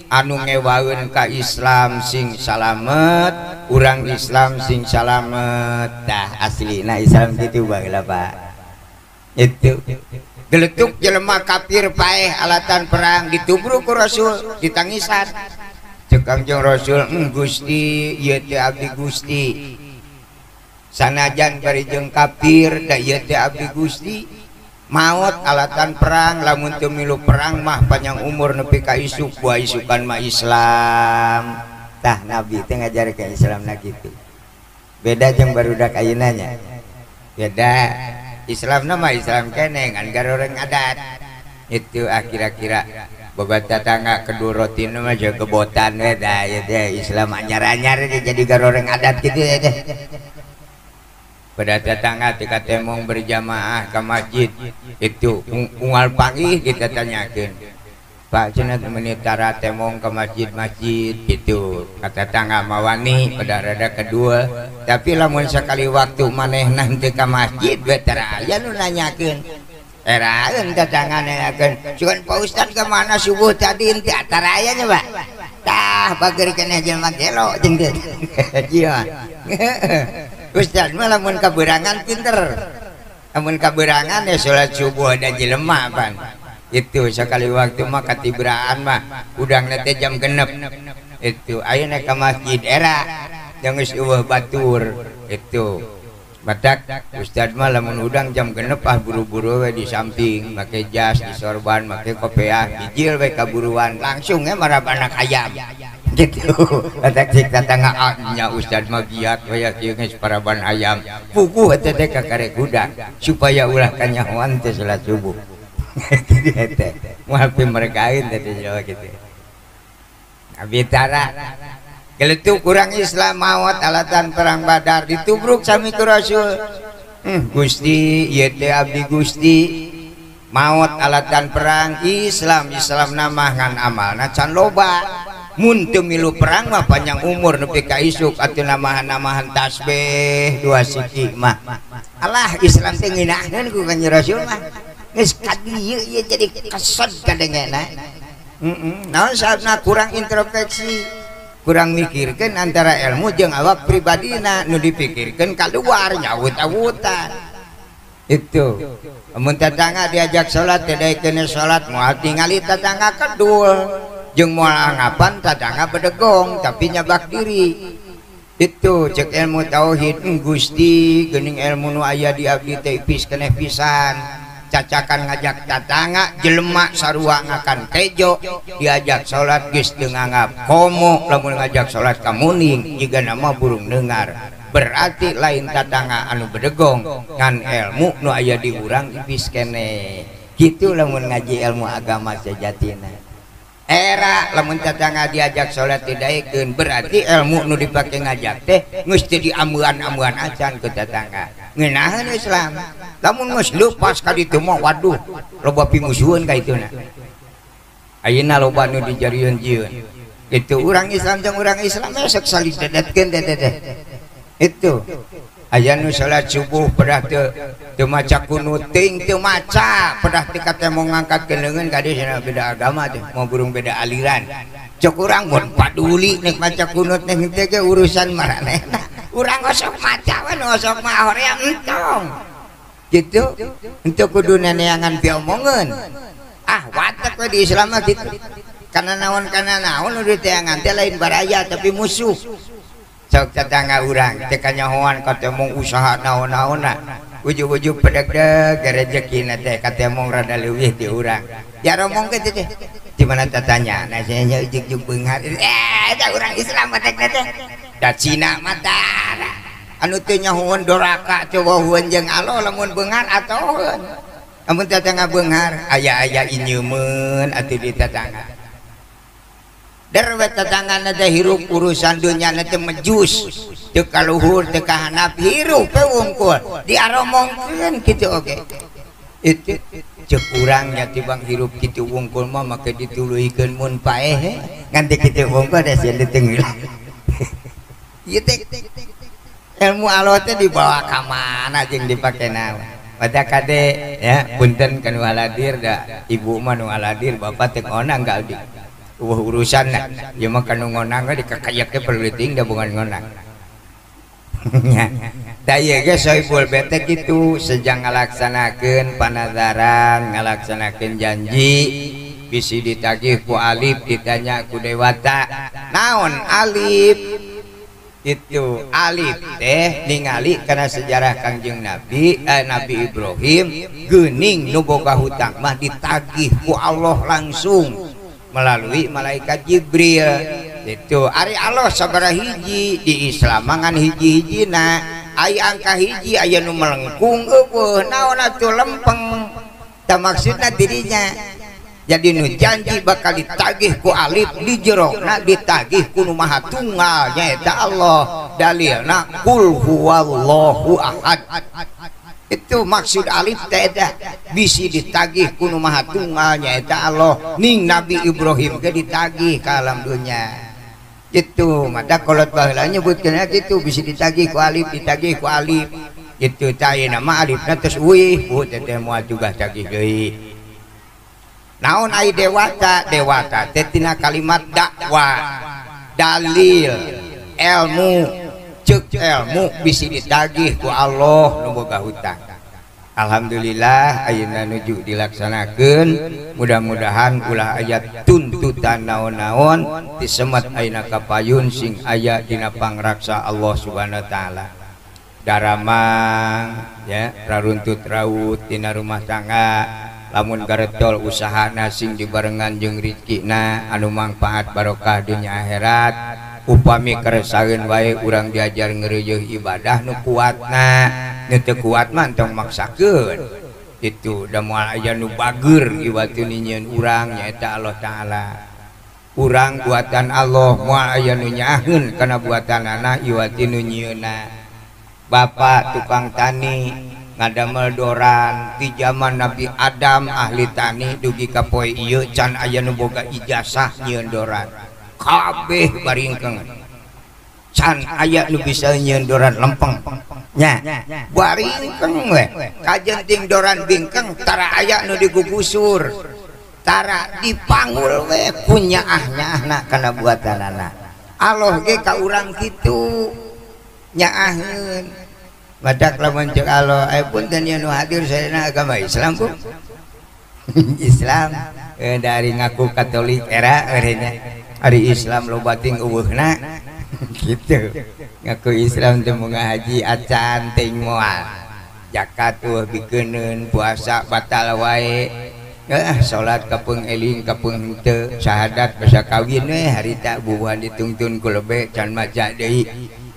anu ngewaeun ka Islam sing salamet urang Islam sing salamet tah aslina Islam kitu baheula Pak itu geletuk jelema kafir paeh alatan perang ditubruk ku Rasul ditangisan ceuk Kangjeng Rasul Gusti ieu teh abdi Gusti sanajan bari jeung kafir da ieu teh abdi Gusti maot alatan perang lamun teu milu perang mah panjang umur nepi ka isuk buah isukan mah Islam tah Nabi teh ngajarkeun Islamna kitu beda jeung barudak ayeuna nya beda Islamna mah Islam keneh ngan garoreng adat itu ah kira-kira boga tetangga kedurotin mah jeung kebotan we da ieu teh Islam anyar-anyar jadi garoreng adat kitu ya teh pada tetangga tika temong berjamaah ke masjid itu unggal pagi kita tanyakan Pak cenah menitara temong ke masjid-masjid gitu kata tetangga mawani pada rada kedua tapi lamun sekali waktu maneh nanti ke masjid we tara aya nu nanyakeun eraeun tetangga nanyakeun sugan Pak Ustad ke mana subuh tadi henteu tara aya nya Pak tah bager keneh jelema gelo jeung teh ieu Ustaz mah lamun kaberangan pinter lamun kaberangan ya salat subuh ada jelema pan itu sekali waktu mah katibraan mah udangna teh jam 6 itu ayeuna ka masjid era yang geus eueuh batur itu batak Ustaz mah lamun udang jam 6 ah buru-buru we di samping make jas di sorban make kopiah bijil we kaburuan langsung ya marab anak ayam gitu batak cik tetangga nya Ustaz mah giat we kieu geus paraban ayam puguh teh teh ka karek hudang supaya ulah kanyahoan teh salat subuh gitu teh moal pimerkaeun teh kitu Abi tara geletuk kurang Islam maot alatan perang Badar ditubruk sami ku Rasul Gusti ieu teh abdi Gusti maot alatan perang Islam Islam nama ngan amalna can loba mun teu milu perang mah panjang umur nepi ka isuk atuh namahan-namahan tasbih dua siki mah alah Islam teh ngeunaheun ku Kanjeng Rasul mah geus ka dieu ieu jadi kesed kadengena naon sababna kurang introspeksi kurang mikirkeun antara ilmu jeung awak pribadina nu dipikirkeun kaluar nyawut-awutan itu mun tetangga diajak salat teh daekeun salat moal tingali tetangga kedul jeung moal anggapan tetangga bedegong tapi nyabak diri Itu cek ilmu tauhid Gusti geuning ilmu nu aya di abdi teh ipis keneh pisan. Cacakan ngajak tatangga jelema sarua ngakan kejo diajak salat geus teu nganggap komo lamun ngajak salat ka muning jiga nama burung dengar. Berarti lain tatangga anu bedegong ngan ilmu nu aya di urang ipis keneh. Kitu lamun ngaji ilmu agama sejatina. Era lamun tatangga diajak salat didaekeun berarti ilmu nu dipake ngajak teh geus teu diameuan-ameuan acan ku tatangga. Ngeunaheun Islam. Lamun geus leupas ka ditu mah waduh loba pimusuheun ka ituna. Ayeuna loba nu dijarieun jieun. Kitu urang Islam jeung urang Islam sok saling dedetkeun teh. Itu aya nu salat subuh pedah teu maca kunut ting teu maca pedah teu katemo ngangkatkeun leungeun ka dieu cenah beda agama teh mau burung beda aliran. Cek urang mun paduli nek maca kunut nek teh ge urusan maranehna. Urang osok maca we nu osok mah hoream entong. Kitu henteu kudu neneangan piomongeun. Ah watek we di Islam mah kitu. Kana naon nu diteangan teh lain baraya tapi musuh. Sok tetangga urang teh kanyahoan katemong usaha naon-naonna ujug-ujug pedegdeg rejekina teh katemong rada leuwih ti urang ya romong kitu teh di mana tatanya nah nya ujug-ujug beunghar eta urang Islam teh teh da Cina mah tara anu teu nyahoan doraka teu wawuheun jeung Allah lamun beunghar atoheun lamun tetangga beunghar aya-aya inyeumeun atuh di tetangga. Derwet tetangga teh hirup urusan dunia teh mejus teu kaluhur teu kahanap hirup we wungkul diaromongkeun kitu oge. Itu cek urang nya tibang hirup kitu wungkul mah make dituluykeun mun paeh ngan teu kitu wungkul da sieun diteunggeul. Ieu teh ilmu Allah teh dibawa ka mana jeung dipake naon. Pada kade ya punten ka nu haladir da ibu mah nu haladir bapak teh ngonang ka abdi. Wah urusan lah, ya mah kanu ngonang ge dikakayake perlu ting da bukan ngonang. Da ieu ge Sohibul Bait kitu sejang ngalaksanakeun panadaran, ngalaksanakeun janji, bisi ditagih ku alif ditanya ku dewata. Naon alif? Itu alif teh ningali kana sejarah Kangjeng Nabi Nabi Ibrahim geuning nu boga hutang mah ditagih ku Allah langsung melalui malaikat Jibril. Itu ari Allah sabaraha hiji di Islam ngan hiji-hijina ai angka hiji aya nu melengkung eueuh naon atuh lempeng tah maksudna dirinya. Jadi nu janji bakal ditagih ku alif di jerona ditagih ku nu maha tunggal nyaeta Allah dalilna kul huwallahu ahad. Itu maksud alif teh bisi ditagih ku nu maha tunggal nyaeta Allah ning Nabi Ibrahim ge ditagih ka alam dunya. Itu mata kolot baheula nyebutkeun kitu bisi ditagih ku alif ditagih ku alif. Itu tah ayeuna mah alifna geus euih bu teh moal juga tagih deui. Naon ai dewata? Dewata teh tina kalimat dakwah, dalil, ilmu. Cek ilmu bisi ditagih ku Allah nu boga hutang. Alhamdulillah ayeuna nuju dilaksanakeun, mudah-mudahan ulah aya tuntutan naon-naon disemet ayeuna kapayun sing aya dina pangraksa Allah Subhanahu wa taala. Daramang ya raruntut raut dina rumah tangga lamun garetol usahana sing dibarengan jeung rezekina anu mangfaat barokah dunya akhirat. Upami keresaheun wae urang diajar ngeureuyeung ibadah nu kuatna, nu teu kuat mah tong maksakeun. Itu da moal aya nu bager iwatun nyieun urang nyaeta Allah Taala. Urang buatan Allah moal aya nu nyaaheun kana buatanana iwati nu nyieunna. Bapak tukang tani ngadamel doran di zaman Nabi Adam ahli tani dugi ka poe ieu can aya nu boga ijazah nyieun doran. Kabeh baringkeng can aya nu bisa nyieun doran lempeng nya baringkeng we kajenting doran bingkeng tara aya nu digugusur tara dipanggul we kunyaah-nyaahna kana buatanana. Allah ge ka urang kitu nyaaheun. Badak lamun ceuk Allah punten ieu nu hadir sadayana agama Islam bu. Islam dari ngaku Katolik era eureunnya. Ari Islam loba ting eueuhna. Gitu. Ngaku Islam teu boga haji acan teuing moal. Zakat eueuh bikeuneun, puasa batal wae. Salat kapeung eling kapeung henteu, syahadat basa kawin we harita bubuhan ditungtun ku lebe can maca deui.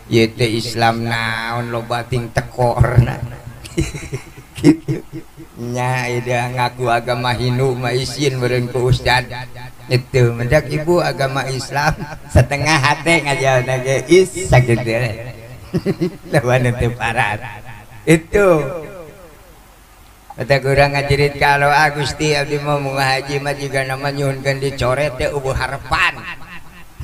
Ieu teh Islam naon loba ting tekorna. Gitu. Nya ieu ngaku agama Hindu mah isin meureun ku ustad. Itu mendak ibu agama Islam setengah hate ngajawana ge is sakitu teh. Lawan teu parat. Itu kata kurang ngajerit kalau Gusti abdi mau haji mah jiga nama nyuhunkeun dicoret teh eueuh harepan.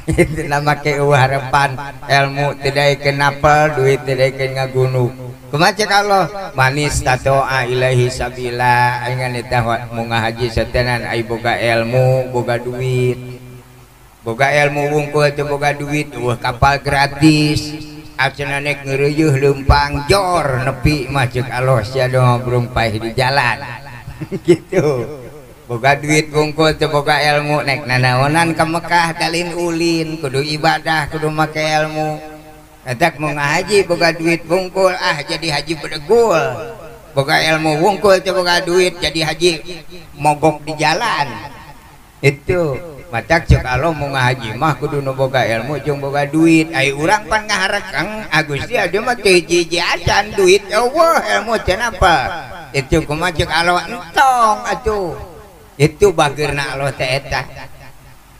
Itu nama ke eueuh harepan, ilmu teu daekeun napel, duit teu daekeun ngagunung. Kumaha cek Allah? Manis tatoa ilaihi sabila. Aing eta mau ngahaji setenan ai boga ilmu, boga duit. Boga ilmu wungkul teu boga duit, eueuh kapal gratis. Acenah nek ngeureuyeung leumpang jor nepi mah cek Allah sia doa burung paeh di jalan. Gitu. Boga duit wungkul teu boga ilmu nek nanaonan ka Mekah dalin ulin, kudu ibadah, kudu make ilmu. Etak mau ngahaji boga duit wungkul ah jadi haji bedegul. Boga ilmu wungkul teu boga duit jadi haji mogok di jalan. Itu matak cek Allah mau ngahaji mah kudu nu boga ilmu jeung boga duit. Ai urang pan ngaharekang Gusti abdi mah teu hiji-hiji acan duit eueuh ilmu teu napa. Itu kumaha cek Allah entong atuh. Itu bageurna Allah teh eta.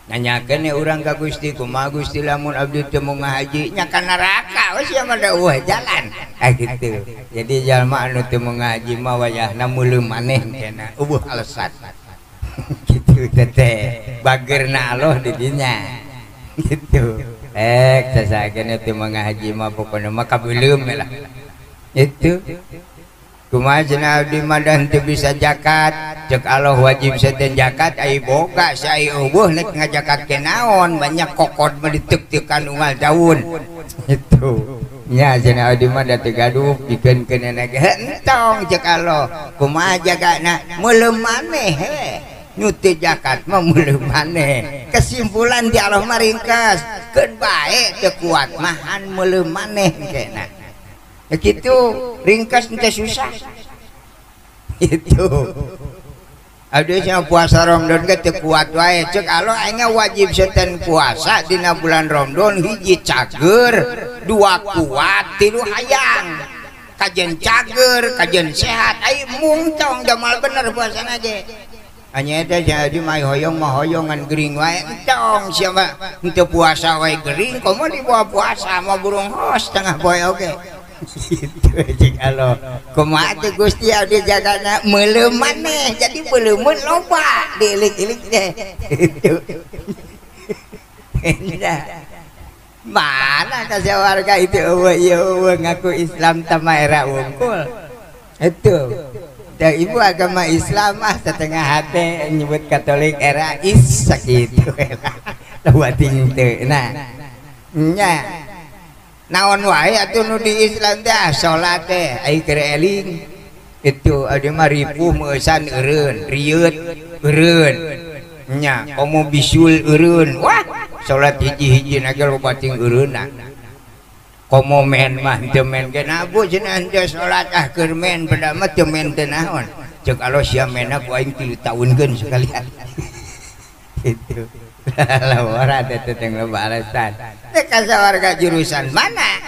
Nanyakeun urang ka Gusti kumaha Gusti lamun abdi teu mau ngahaji nya ka neraka we sia mah da eueuh jalan. Ah gitu. Jadi jalma anu teu mau ngahaji mah wayahna meuleum maneh cenah eueuh alasan. Gitu teteh bageurna Allah di dinya. Gitu. Sasakeun teu mau ngahaji mah pokona mah kabeuleum lah. Itu kumaha cenah abdi mah da henteu bisa zakat. Cek Allah wajib seten zakat ai boga sai eueuh nek ngajakat ke naon banyak kokod mah diteuk-teukan unggal daun. Itu nya cenah abdi mah da teu gaduh pikeun-keunana ge entong cek Allah kumaha jagana meuleum maneh he nyuti zakat mah meuleum maneh. Kesimpulan di Allah mah ringkas keun bae teu kuat mahan meuleum maneh kena. Gitu ringkas teu susah. Itu abdi cenah puasa Ramadan ge teu kuat wae cek Allah aing wajib seten puasa dina bulan Ramadan hiji cager, dua kuat, tilu hayang. Kajen cager, kajen sehat, ai mung tong jamal bener puasana ge. Anya eta cenah abdi mah hoyong mah hoyongan gering wae entong sia mah henteu puasa wae gering komo dibawa puasa mah burung hos tengah poe oge. Gitu cek Allah kumaha teh Gusti abdi jagana meuleum maneh jadi meuleumeun loba diilik-ilik teh. Mana ka warga itu eueuh ieu eueuh ngaku Islam tama era wungkul. Itu da ibu agama Islam ah setengah hate nyebut Katolik era is sakitu era loba ting teu. Nah nya naon wae atuh nu di Islam teh salat teh ai keur eling. Itu abdi mah ripuh meusan eureun, rieut eureun. Nya komo bisul eureun. Wah, salat hiji-hiji na ge loba ting eureunna. Komo men mah teu men ge nabu cenah henteu salat ah keur men beda mah teu men teu naon. Ceuk Allah sia mena ku aing 3 taunkeun sekalian. Itu. Lawara teh teh loba alasan. Teh kasawarga jurusan mana?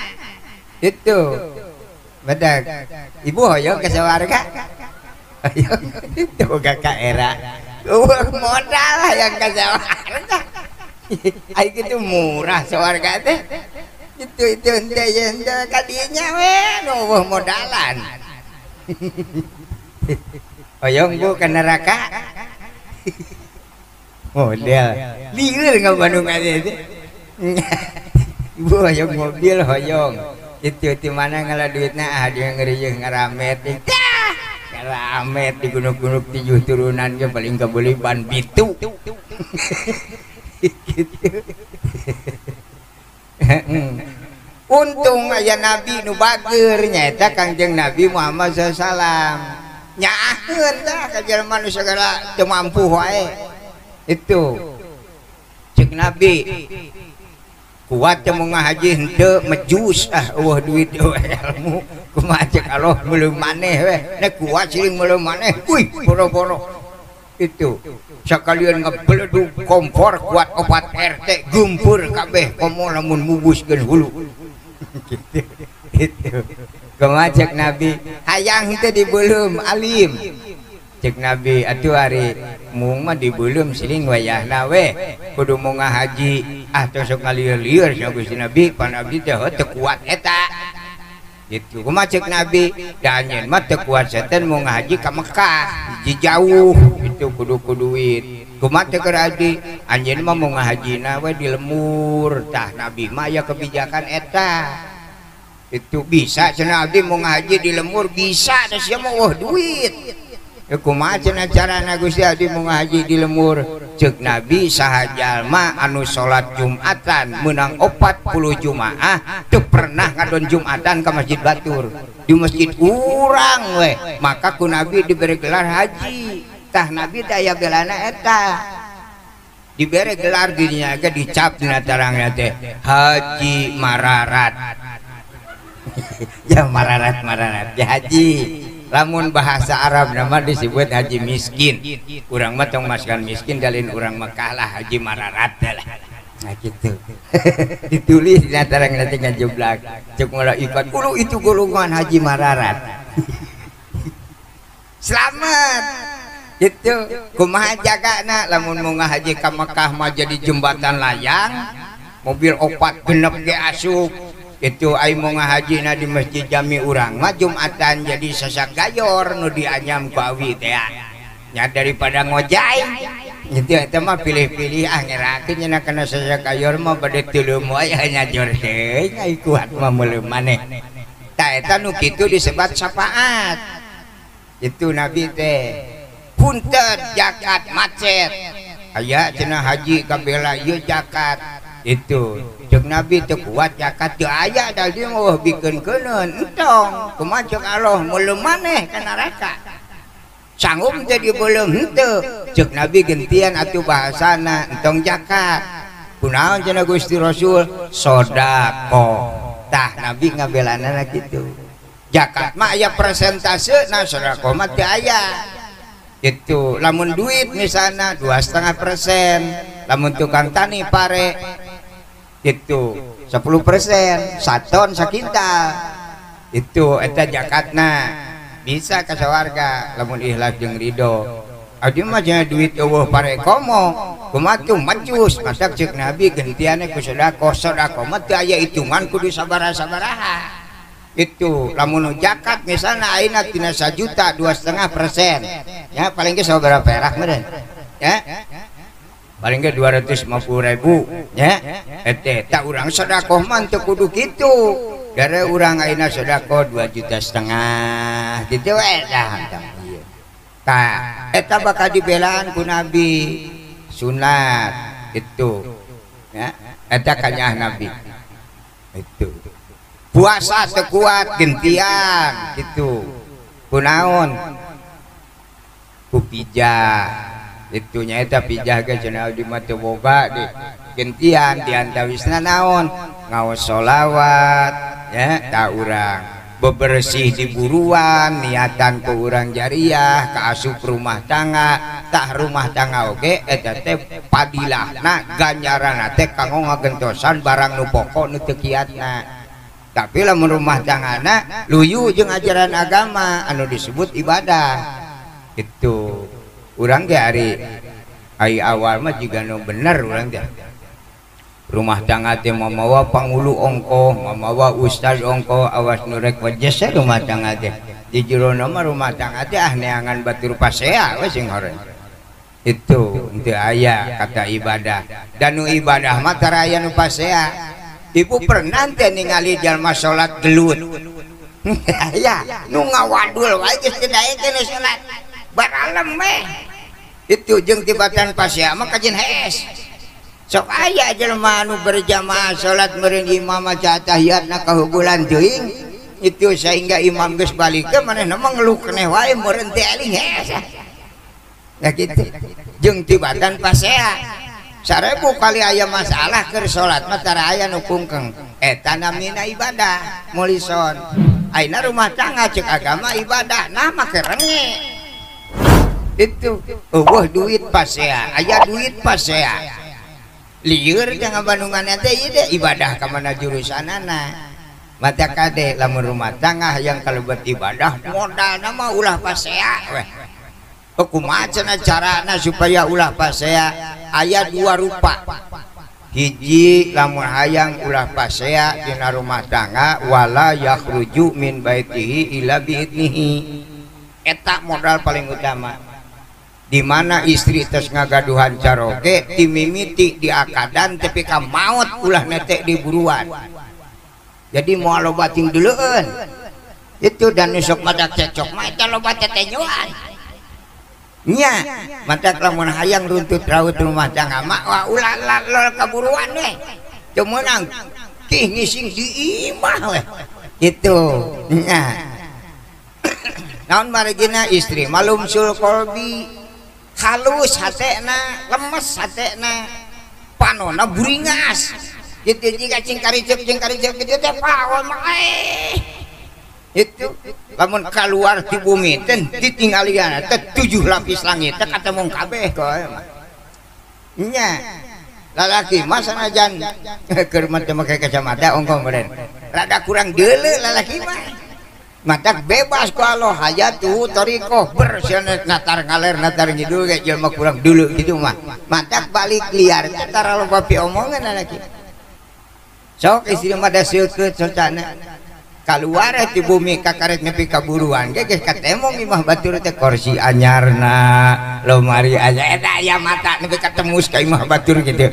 Itu. Badak. Ibu hoyong ka sawarga? Hoyong itu boga ka era. Eueuh modal hayang ka sawarga. Ai kitu murah sawarga teh. Itu henteu ye henteu ka dinya we nu eueuh modalan. Hoyong Bu ka neraka? Model lieur nga Bandung aja itu. Ibu hoyong mobil hoyong itu di mana ngalah duitna ah dia ngerieuh ngaramet tah ngaramet di gunung-gunung 7 turunan ge paling kabeli ban bitu. Gitu. Untung aya nabi nu bager nyaeta Kangjeng Nabi Muhammad sallallahu alaihi wasallam. Nyaaheun tah ka jelema nu sagala teu mampu wae. Itu cek Nabi Kuat teh mau ngahaji henteu mejus ah eueuh duit eueuh ilmu kumaha cek Allah meuleum maneh we nek kuat siling meuleum maneh wih boro-boro itu sakalian ngebeledug kompor kuat 4 RT gempur kabeh komo lamun mubuskeun hulu gitu itu kumaha cek Nabi hayang henteu dibeuleum alim cek Nabi atuh ari mung mah dibeuleum siling wayahna we kudu mau ngahaji ah tong sok ngalieur-lieur sia Gusti Nabi pan abdi teh teu kuat eta gitu kumaha cek Nabi da anjeun mah teu kuat setan mau ngahaji ka Mekah hiji jauh itu kudu ku duit kumaha teh keur abdi anjeun mah mau ngahajina we di lemur tah Nabi mah aya kebijakan eta itu bisa cenah abdi mau ngahaji di lemur bisa da sia mah eueuh duit kumaha cenah carana Gusti abdi mau ngahaji di lemur ceuk Nabi saha jalma anu salat Jumatan meunang 40 Jumaah teu pernah ngadon Jumatan ka masjid batur di masjid urang we maka ku Nabi diberi gelar haji tah Nabi teh aya gelana eta diberi gelar dirinya ge dicap dina tarangna teh Haji Mararat ya mararat mararat ya haji lamun bahasa Arab nama disebut haji miskin urang mah tong maskan miskin dalin urang Mekah lah haji mararat lah nah gitu ditulis dina tarang nanti ngajeblak cek malaikat ulu itu golongan haji mararat selamat gitu kumaha jagana lamun mau ngahaji ka Mekah mah jadi jembatan layang mobil opat genep ge asup itu ai mau ngahajina di masjid jami urang mah Jumatan jadi sasak gayor nu dianyam ku awi teh nya daripada ngojai gitu eta mah pilih-pilih ah ngerakeun nya kana sasak gayor mah bade teuleum wae nyajor teuing ai kuat mah meuleum maneh tah eta nu kitu disebat syafaat itu Nabi teh punten zakat macet aya cenah haji kabela ieu zakat itu cek Nabi teu kuat zakat teu aya da dia mah bikeun-keuneun entong kumaha cek Allah meuleum maneh ka neraka sanggup teh dibeuleum henteu cek Nabi gentian atuh bahasana entong zakat kunaon cenah Gusti Rasul sedekah tah Nabi ngabelanana kitu zakat mah aya persentase nah sedekah mah teu aya gitu lamun duit misalna 2,5% lamun tukang tani pare itu 10% saton sakintal itu eta zakatna bisa ka sawarga lamun ikhlas jeung ridho abdi mah cenah duit eueuh pare komo kumaha tuh majus matak ceuk Nabi gentiane ku sedekah sedekah mah teu aya hitungan kudu sabaraha-sabaraha itu lamun zakat misalna ayeuna tina 1 juta 2,5% ya paling ge sabaraha perak meureun ya paling ge 250.000 ya eta tak urang sedekah mah teu kudu kitu dari urang ayeuna sedekah 2,5 juta gitu we dah tah eta bakal dibelaan ku Nabi sunat itu ya eta kanyah Nabi itu puasa teu kuat gentian gitu kunaon ku pijah itu nyaeta pijah ge cenah di mah teu boga di gentian diantawisna naon ngaos sholawat ya ta urang bebersih di buruan niatan ku urang jariah ka asup rumah tangga tah rumah tangga oge eta teh padilahna ganjaranna teh kanggo ngagentosan barang nu pokok nu teu kiatna tapi lamun rumah tanggana luyu jeung ajaran agama anu disebut ibadah itu urang ge ari ai awal mah jiga nu bener urang teh rumah tangga teh mamawa pangulu ongkoh mamawa ustaz ongkoh awas nu rek wajes rumah tangga teh di jerona mah rumah tangga teh ah neangan batur pasea we sing horeng itu teu aya kata ibadah dan nu ibadah mah tara aya nu pasea. Ibu pernah teh ningali jalma salat gelut ya nu ngawadul wae geus teu daekeun salat baralem we itu jeung tibatan pasea mah kajeun hees sok aya jelema anu berjamaah salat meureun imam maca tahiyatna kahugulan teuing itu sehingga imam geus balik ke manehna mah ngeluh keneh wae meureun teh eling hees ya kitu jeung tibatan pasea 1000 kali aya masalah keur salat mah tara aya nu kungkeng eta namina ibadah mulison ayeuna rumah tangga cek agama ibadah nah make renge itu eueuh duit pasea aya duit pasea lieur jangan bandungan teh ieu teh ibadah ka mana jurusanana mata kade lamun rumah tangga yang kalebet ibadah modalna mah ulah pasea weh kumaha cenah carana supaya ulah pasea aya dua rupa hiji lamun hayang ulah pasea dina rumah tangga wala yakhruju min baitihi illa biidnihi eta modal paling utama di mana istri tes ngagaduhan caroge timimiti diakadan tepi ka maot ulah netek di buruan jadi moal loba ting duleueun itu dan nu sok madak cecok mah eta loba tetenyoan nya matak lamun hayang runtut raut rumah tangga mah wah ulah lol kaburuan we teu meunang kih ngising di imah we kitu nya naon marigina istri malumsul qalbi halus hatena lemes hatena panona buringas gitu jika cingkaricep gitu teh paon mah itu lamun keluar di bumi teh ditinggalian teh 7 lapis langit teh katemong kabeh koe mah nya lalaki mah sanajan keur mah teu make kacamata ongkoh meureun rada kurang deuleu lalaki mah matak bebas ku Allah hayatu thariqah bersana natar ngaler natar ngidul ge jelema kurang deuleu kitu mah matak balik liar teh tara loba piomongan lalaki sok istri mah da seukeut socana kaluar ti bumi kakaret nepi ka buruan ge geus katemong imah batur teh kursi anyarna lomari aya eta aya mata nepi katemus ka imah batur gitu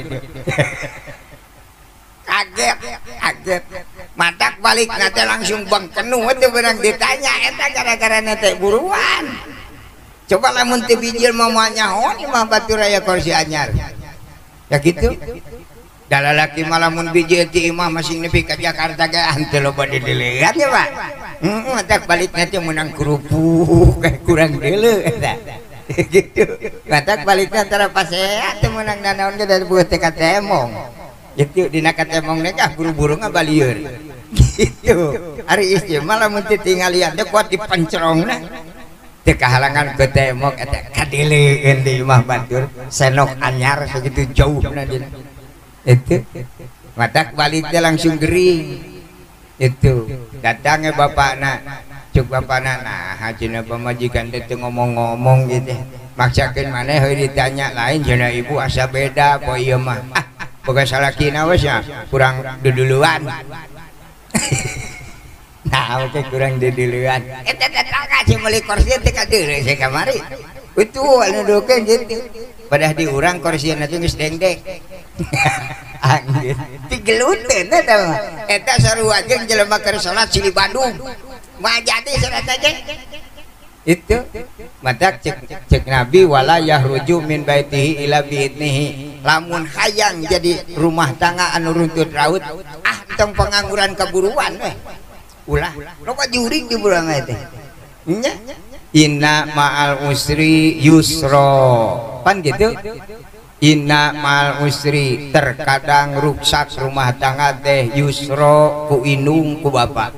kaget kaget matak balik nate langsung bangkenu teu beunang ditanya eta gara-gara nete buruan coba lamun teu bijil mah moal nyaho imah batur aya kursi anyar ya gitu da lalaki mah lamun bijil ti imah masing nepi ka Jakarta ge henteu loba didelegan ya Pak heeh matak balik teh meunang kerupuk kurang deuleu eta gitu matak balik antara pasea teu meunang nanaon ge da bueuh teh katemong gitu dina katemong teh ah buru-buru ngabalieur gitu ari istri mah lamun teu tinggalian teh kuat dipencerongna teu kahalangan ke temok eta kadeleun di imah batur senok anyar sakitu jauhna dina itu matak baliknya langsung gering itu datangnya bapakna cuk bapakna nah hajina pamajikan teh ngomong-ngomong gitu maksakeun maneh heuh ditanya lain cenah ibu asa beda poe ieu mah ah boga salakina we nya kurang duduluan nah oke kurang duduluan eta tetangga sing meuli kursi teh ka deuleu sih kamari itu anu dukeun gitu padahal di urang kursina teh geus dengdek anjir tigeluteun eta mah eta sarua jeung jelema keur salat silih Bandung mah jadi salat aja itu matak cek Nabi wala yahruju min baitihi ila biidnihi lamun hayang jadi rumah tangga anu runtut raut ah tong pengangguran keburuan weh ulah loba jurig di buruan teh nya inna ma'al usri yusra pan gitu inna ma'al usri terkadang ruksak rumah tangga teh yusro ku indung ku bapak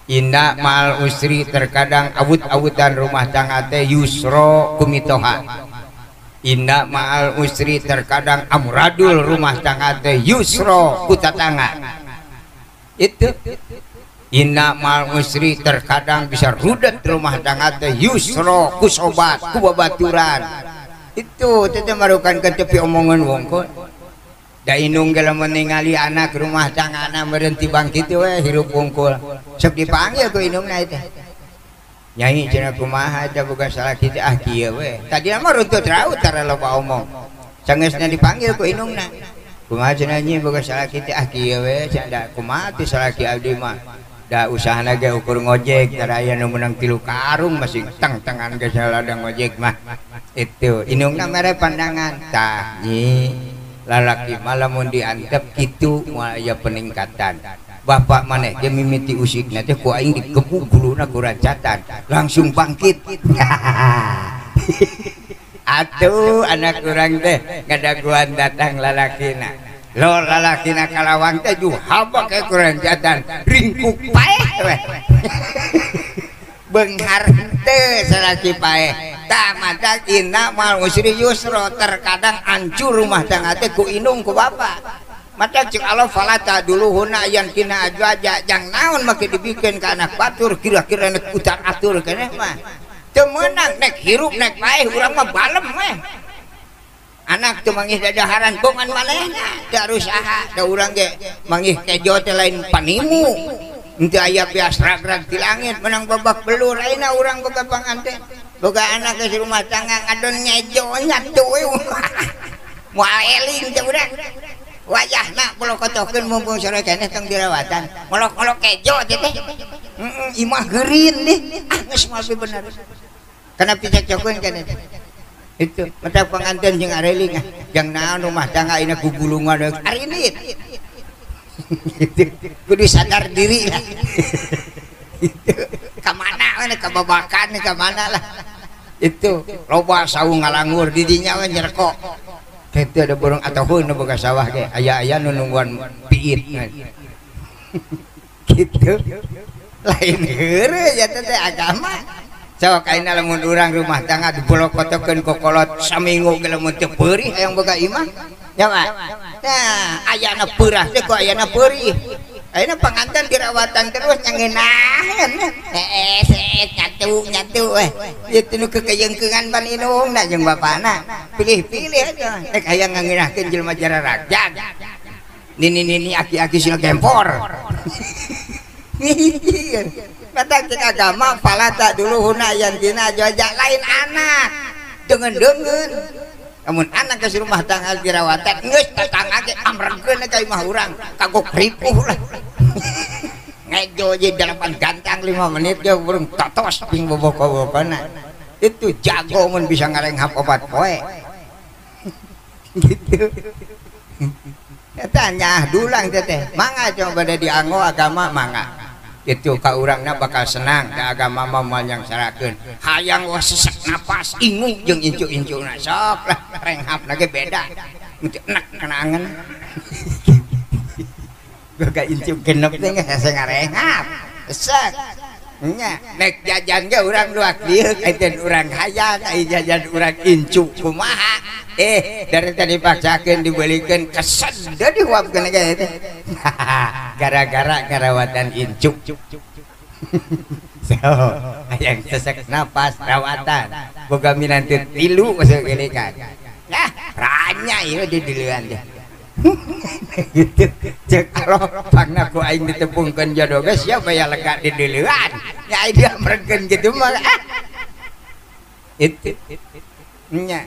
inna ma'al usri terkadang awut-awutan rumah tangga teh yusro ku mitoha inna ma'al usri terkadang amradul rumah tangga teh yusro ku tatangga itu inna ma'al usri terkadang bisa rudet rumah tangga teh yusro ku sobat ku babaturan itu teteh marukan ke tepi omongan wongkol da indung ge lamun ningali anak rumah tangga anak berhenti bangkit we hirup wongkol sok dipanggil ku indungna teh nyai cenah kumaha eta boga salaki teh ah kieu we tadi mah runtut raut tara loba omong sangeusna dipanggil ku indungna kumaha cenah nyi boga salaki teh ah kieu we cenah da kumaha teh salaki abdi mah da usahana ge ukur ngojek tara aya nu meunang 3 karung masih teng-tengan ge ladang ngojek mah itu indungna mere pandangan tah nyi lalaki mah lamun diantep kitu moal aya peningkatan bapak maneh ge mimiti usikna teh ku aing digebuk guluna ku rancatan langsung bangkit. Atuh anak urang teh ngadaguan datang lalakina. Lo lalakina kalawang teh juhabak ke kurang jatan ringkuk paeh we. Benghar teu salaki paeh. Tah matak inna mal usri yusra, terkadang hancur rumah tangga teh ku indung ku bapak. Mata cek Allah falata dulu huna yang kina aja jang naon make dibikin ke anak batur kira-kira nek utar atur keneh mah teu meunang nek hirup nek paeh urang mah balem weh. Anak teu manggih dadaharan bongan manehna teu arusaha da urang ge manggih kejo teh lain panimu henteu aya bias rag-rag ti langit menang babak belur ayeuna urang boga panganten boga anak geus rumah tangga ngadon ngejo nyatu we moal eling teh urang. Wayahna bolokotokeun mumpung sore keneh tong dirawatan ngolok-ngolok kejo teh teh imah geurin deh ah geus moal bener kana picekcokeun kana itu mata pengantin jeung areling jang naon rumah tangga ayeuna gugulungan arinit gitu kudu sadar diri lah itu ka mana we ka babakan ka mana lah itu loba saung ngalangur di dinya we nyerkok. Itu ada burung atau hun boga sawah ge aya-aya nu nungguan piit gitu lain heureuy ya teh agama sok ayeuna lamun urang rumah tangga dibolokotokeun kokolot saminggu ge lamun teu peurih hayang boga imah nya Pak. Nah ayana peurah teh ku ayana peurih ayeuna panganten dirawatan terus nyangeunah hees nyatu nyatu eh ieu nu kekeyengkeungan pan indungna jeung bapana pilih-pilih aja rek hayang ngangeunahkeun jelema jararagjag nini-nini aki-aki sina gempor. Kata cek agama falata dulu huna yang tina aja lain anak dengen-dengen namun anak ke rumah tangga dirawatan geus tatangga ge amregkeun ka imah urang kagok ripuh lah ngejo je dalapan gantang 5 menit dia burung totos ping bobok-bobokna itu jago mun bisa ngarenghap obat poe gitu. Eta nyaah dulang teh mangga coba bade dianggo agama mangga itu ka urangna bakal senang ka agama mah moal nyangsarakeun hayang wah sesek napas ingu jeung incu-incuna sok lah renghapna ge beda teu enak kana angen boga incu genep teh geus ngarenghap sesek nya nek jajan ge urang luak lieu kaiten urang hayang ai jajan urang incu kumaha dari tadi paksakeun dibelikeun kesed dihuapkeun ge teh gara-gara karawatan incu. So hayang sesek napas rawatan boga minantu tilu masuk geulikan nah ranya ieu di dileuan teh gitu cek Allah pangna ku aing ditepungkeun jodoh geus siapa ya lega di dileuan nya aing diamregkeun kitu mah itu nya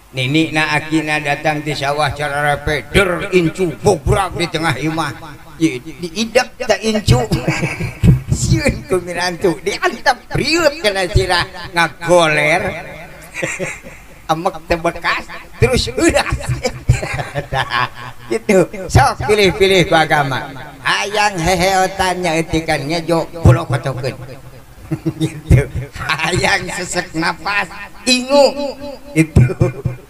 nini na akina datang di sawah cararepe der incu bobrak di tengah imah diidap tak incu sieun ku minantu diantep riut kana sirah ngagoler amek teh bekas terus udah gitu sok pilih-pilih ku agama hayang heheotan nya eutikan ngejo bolokotokeun gitu hayang sesek napas ingu itu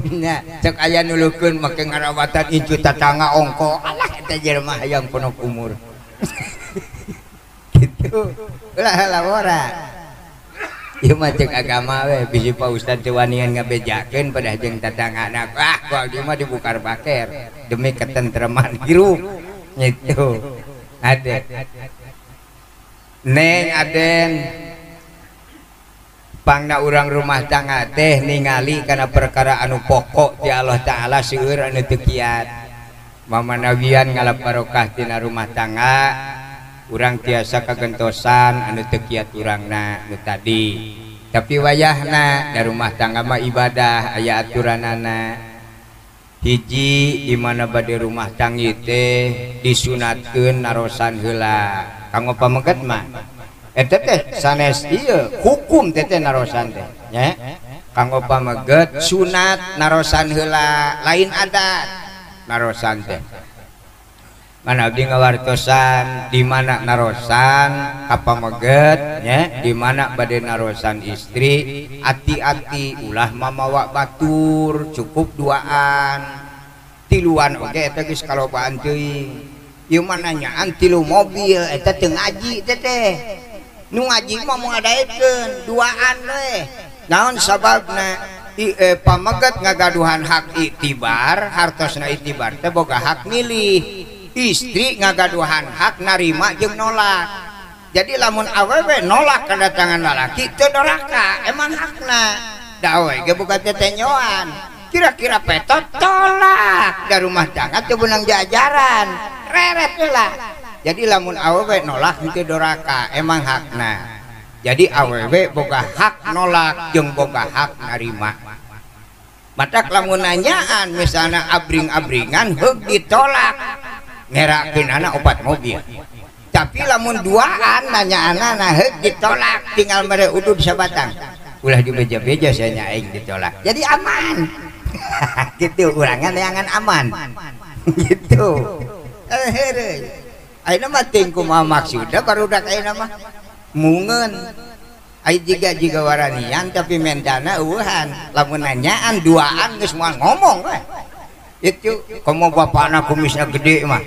nya cek aya nulukeun make ngarawatan incu tatangga ongko alah eta jelema hayang ponok umur gitu ulah lawora ieu mah cek agama we bisi Pak Ustad teu wanian ngabejakeun pada jeung tatangga anak ah ku abdi mah dibukar baker demi ketentreman hirup gitu ade neng aden pangna urang rumah tangga teh ningali kana perkara anu pokok ti Allah Ta'ala seueur anu teu kiat mamanawian ngalap barokah tina rumah tangga urang tiasa kagentosan anu teu kiat urangna nu tadi tapi wayahna da rumah tangga mah ibadah aya aturanana hiji di mana bade rumah tangga teh disunatkeun narosan heula kanggo pameget mah eta teh sanes ieu hukum teh narosan teh nya kanggo pameget sunat narosan heula lain adat narosan teh. Mana abdi ngawartosan di mana narosan ka pameget nya, di mana bade narosan istri, ati-ati ulah mamawa batur, cukup duaan. Tiluan oge eta geus kalobaan teuing. Ieu mah nanyaan tilu mobil eta teu ngaji teh teh. Nu ngaji mah moal daekeun, duaan we. Naon sababna? Pameget ngagaduhan hak iktibar, hartosna iktibar teh boga hak milih. Istri ngagaduhan hak narima jeung nolak. Jadi lamun awewe nolak kedatangan lalaki teu doraka, emang hakna. Da awewe ge boga tetenyoan. Kira-kira petot tolak da rumah tangga teu beunang diajaran, reret heula. Jadi lamun awewe nolak teu doraka, emang hakna. Jadi awewe boga hak nolak jeung boga hak narima. Matak lamun nanyaan misalna abring-abringan heug ditolak, ngerakeun anak opat mobil. Tapi lamun duaan nanyaanana heug ditolak, tinggal mere udud sabatang. Ulah dibeja-beja saya nya aing ditolak. Jadi aman. Gitu urangan neangan aman. Gitu. Heureuy. Ayeuna mah ting kumaha maksudna barudak ayeuna mah mungeun. Ai jiga waranian tapi mentana eueuhan. Lamun nanyaan duaan geus moal ngomong we. Itu komo bapakna kumisna gede mah.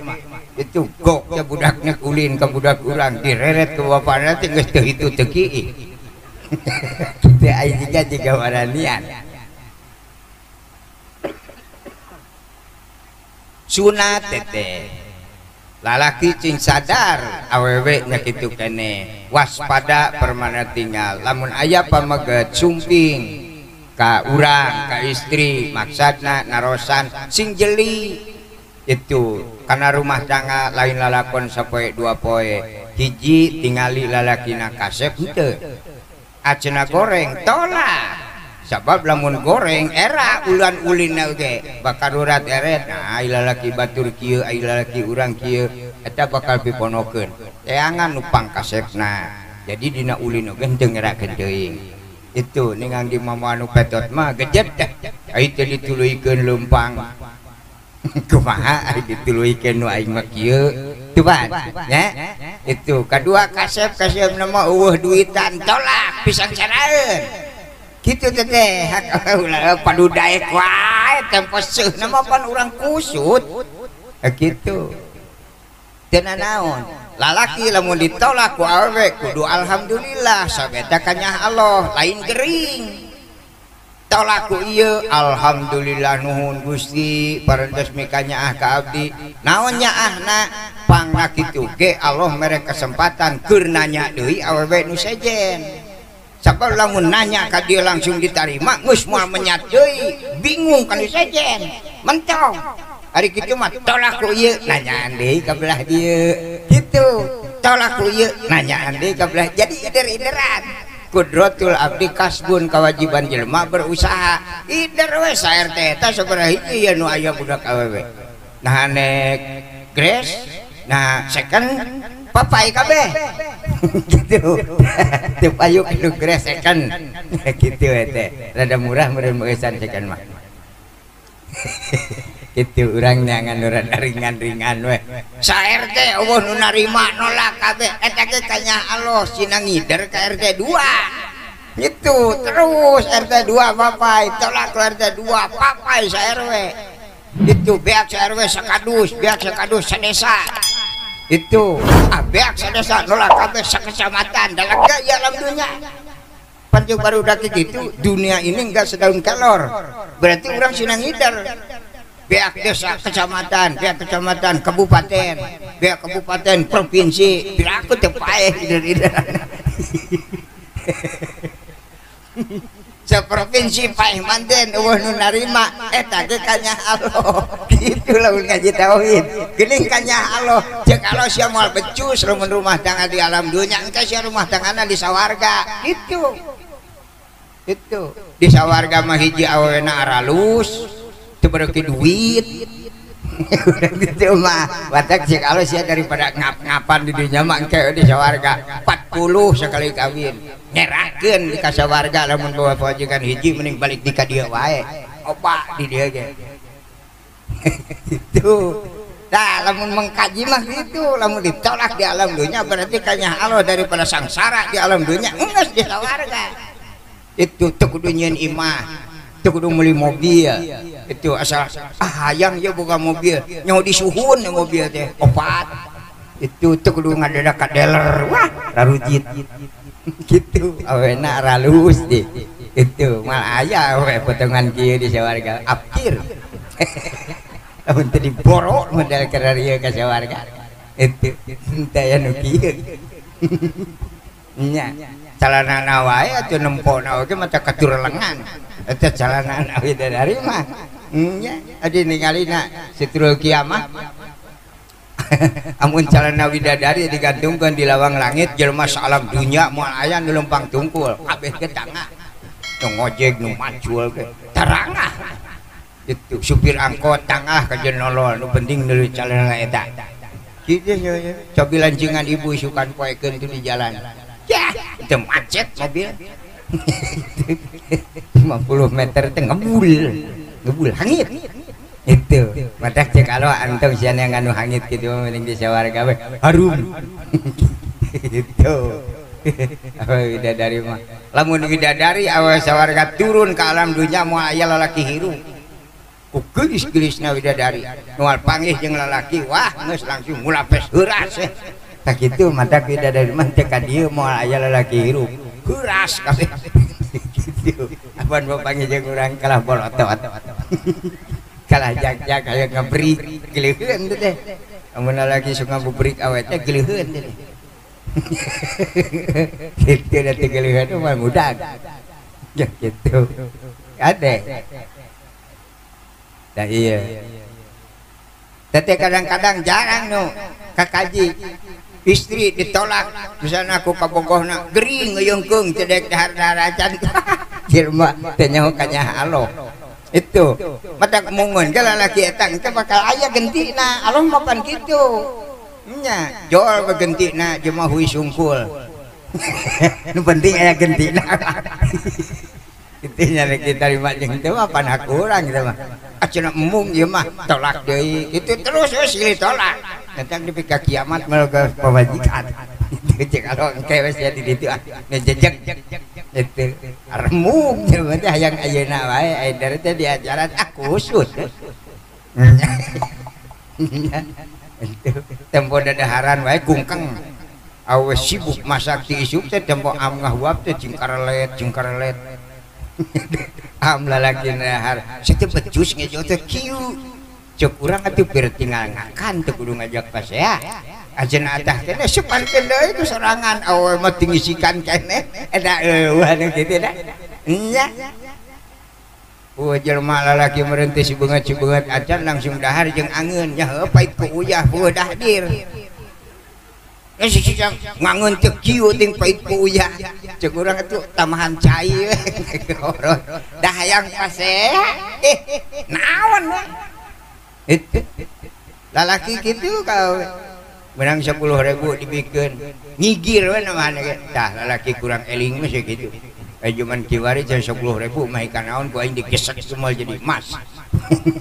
Itu gok ya budakna ulin ka budak urang direret ke bapakna teh geus teu hitu teu kiih. Teu ai jiga waranian. Sunat teh lalaki cing sadar awewe nya kitu keneh waspada permana tinggal lamun aya pameget sumping ka urang ka istri maksudna narosan sing jeli itu karena rumah tangga lain lalakon sapoe dua poe hiji tingali lalakina kasep henteu acena goreng tolak sabab lamun goreng era ulan ulinna oge bakal urat eret nah ai lalaki batur kieu ai lalaki urang kieu eta bakal piponokeun teangan nu pangkasepna jadi dina ulin oge henteu ngerakeun teuing itu ningang di mama anu petot mah gejet dah ai teu dituluykeun leumpang kumaha ai dituluykeun nu aing mah kieu tuh pan nya itu kadua kasep kasepna mah eueuh duitan tolak pisang saraeun kitu teh hak ulah padu daek wae tempo seuhna mah pan urang kusut kitu teu nanaon lalaki lamun ditolak ku awewe kudu alhamdulillah sabeta kanyah Allah lain gering tolak ku ieu alhamdulillah nuhun Gusti parantos mikanyaah ka abdi naon nyaahna pangna kitu ge Allah mere kesempatan keur nanya deui awewe nu sejen sabab lamun nanya ka dia langsung diterima geus moal menyat deui bingung ka nu sejen mentong ari kitu mah tolak ku ieu nanyaan deui ka belah dieu kitu tolak ku ieu nanyaan deui ka belah jadi ider-ideran kudratul abdi kasbun kewajiban jelema berusaha ider we sa RT eta sabaraha hiji ya nu aya budak awewe nah nek grace nah second papai kabeh gitu teu payu nu grace second kitu teh rada murah meureun meusan second mah gitu urang neangan nu rada ringan-ringan we sa RT eueuh nu narima nolak kabeh eta ge kanyah Allah sina ngider ka RT 2 gitu terus RT 2 papai tolak RT 2 papai sa RW itu beak sa RW sakadus beak sakadus sadesa itu ah beak sadesa nolak kabeh sakecamatan da lega ya alam dunya pan baru udah gitu dunia ini enggak sedaun kelor berarti urang sina ngider beak desa kecamatan, beak kecamatan kabupaten, beak kabupaten provinsi, piraku teu paeh ider-ider. Seprovinsi paeh manten eueuh nu narima eta ge kanyah Allah. Kitu lamun ngaji tauhid. Geuning kanyah Allah, ceuk Allah sia moal becus lamun rumah tangga di alam dunya, engke sia rumah tanggana di sawarga. Kitu. Itu di sawarga mah hiji awewena aralus teu bereuki duit gitu mah batak cek alus ya daripada ngap-ngapan di dunya mah engke di sawarga 40 sekali kawin ngerakeun di ka sawarga lamun bawa pajikan hiji mending balik di ka dieu wae opa di dieu ge gitu Tah lamun mengkaji mah gitu, lamun ditolak di alam dunia berarti kanya Allah daripada sangsara di alam dunia geus di sawarga. Itu teu kudu nyieun imah, teu kudu meuli mobil. Itu asal ah hayang ye boga mobil, nyaho disuhun mobil teh opat. Itu teu kudu ngadadak ka dealer, wah rarujit. Gitu awena ralus deh. Itu mal aya we potongan kieu di sawarga apkir. Lamun teu diborok modal ka dieu ka sawarga. Itu teu aya nu kieu. Nya calanana wae atuh nempona oge mata katurlengan. Eta calanana widadari mah. Nya adi ningalina sitrul kiamah. Amun calana widadari digantungkeun di lawang langit jelema saalam dunya moal aya nu lempang tungkul kabeh ge tangah. Nu ngojek nu macul ge tarangah. Itu supir angkot tangah ka nolol nu penting deui calana eta. Kitu cobi lancingan ibu isukan poekeun tu di jalan. Yah, itu macet mobil. 50 meter teh ngebul. Ngebul hangit. Itu matak cek kalau antum sian yang anu hangit kitu mah mending di sawarga we harum. Itu. Awe widadari mah. Lamun widadari awe sawarga turun ke alam dunya moal aya lalaki hirup. Ku geulis-geulisna widadari moal panggih jeung lalaki wah geus langsung ngulapes heuras. Tah kitu matak widadari mah teu ka dieu moal aya lalaki hirup. Heuras kabeh. Kitu. Apan bapanggih jeung urang kalah bolotot. Kalah jag-jag aya ngabrik geuleuheun teh. Amun lalaki sok ngabrik awe teh geuleuheun teh. Kitu da teh geuleuheun mah ngudag. Ya kitu. Ade. Dah iya. Tete kadang-kadang jarang nu kakaji istri ditolak misalnya aku kabogohna gering ngeungkeung teu dek dahar-dahar acan. Jelema teh nyaho ka nyaha Allah. Itu matak mungun ke lalaki eta engke bakal aya gentina Allah mah pan kitu. Nya jol we gentina jelema hui sungkul. Nu penting aya gentina. Intinya kita terima jeung teu mah pan kurang kitu mah. Acenah embung ieu mah tolak deui. Itu terus we silih tolak. Datang nepi ka kiamat mah pamajikan. Itu cek kalau engke we sia di ditu ah ngejejeg. Itu remuk jelema teh hayang ayeuna wae aya teh diajaran ah kusut. Itu tempo dadaharan wae gungkeng. Awe sibuk masak ti isuk teh tempo am ngahuap teh cingkarelet cingkarelet. Am lalaki dahar sakitu becus ngejo teh kieu. Cek urang atuh bir tinggal ngakan teu kudu ngajak pasea. Ajeuna atah keneh supankeun deui ku sorangan awe mah tingisikan keneh eta eueuh anu kitu da. Nya. Oh jelema lalaki merentih sibeungeut-sibeungeut acan langsung dahar jeung angeun nya heuh pait ku uyah heuh dahdir. Ngangeun teu kieu ting pait ku uyah. Cek urang atuh tambahan cai we. Dah hayang pasea naon we. Itu lalaki kitu kau menang 10.000 dibikeun ngigir we namana ge. Tah lalaki kurang eling mah kitu. Cuman kiwari 10.000 mah ikan naon ku aing digesek semua jadi emas.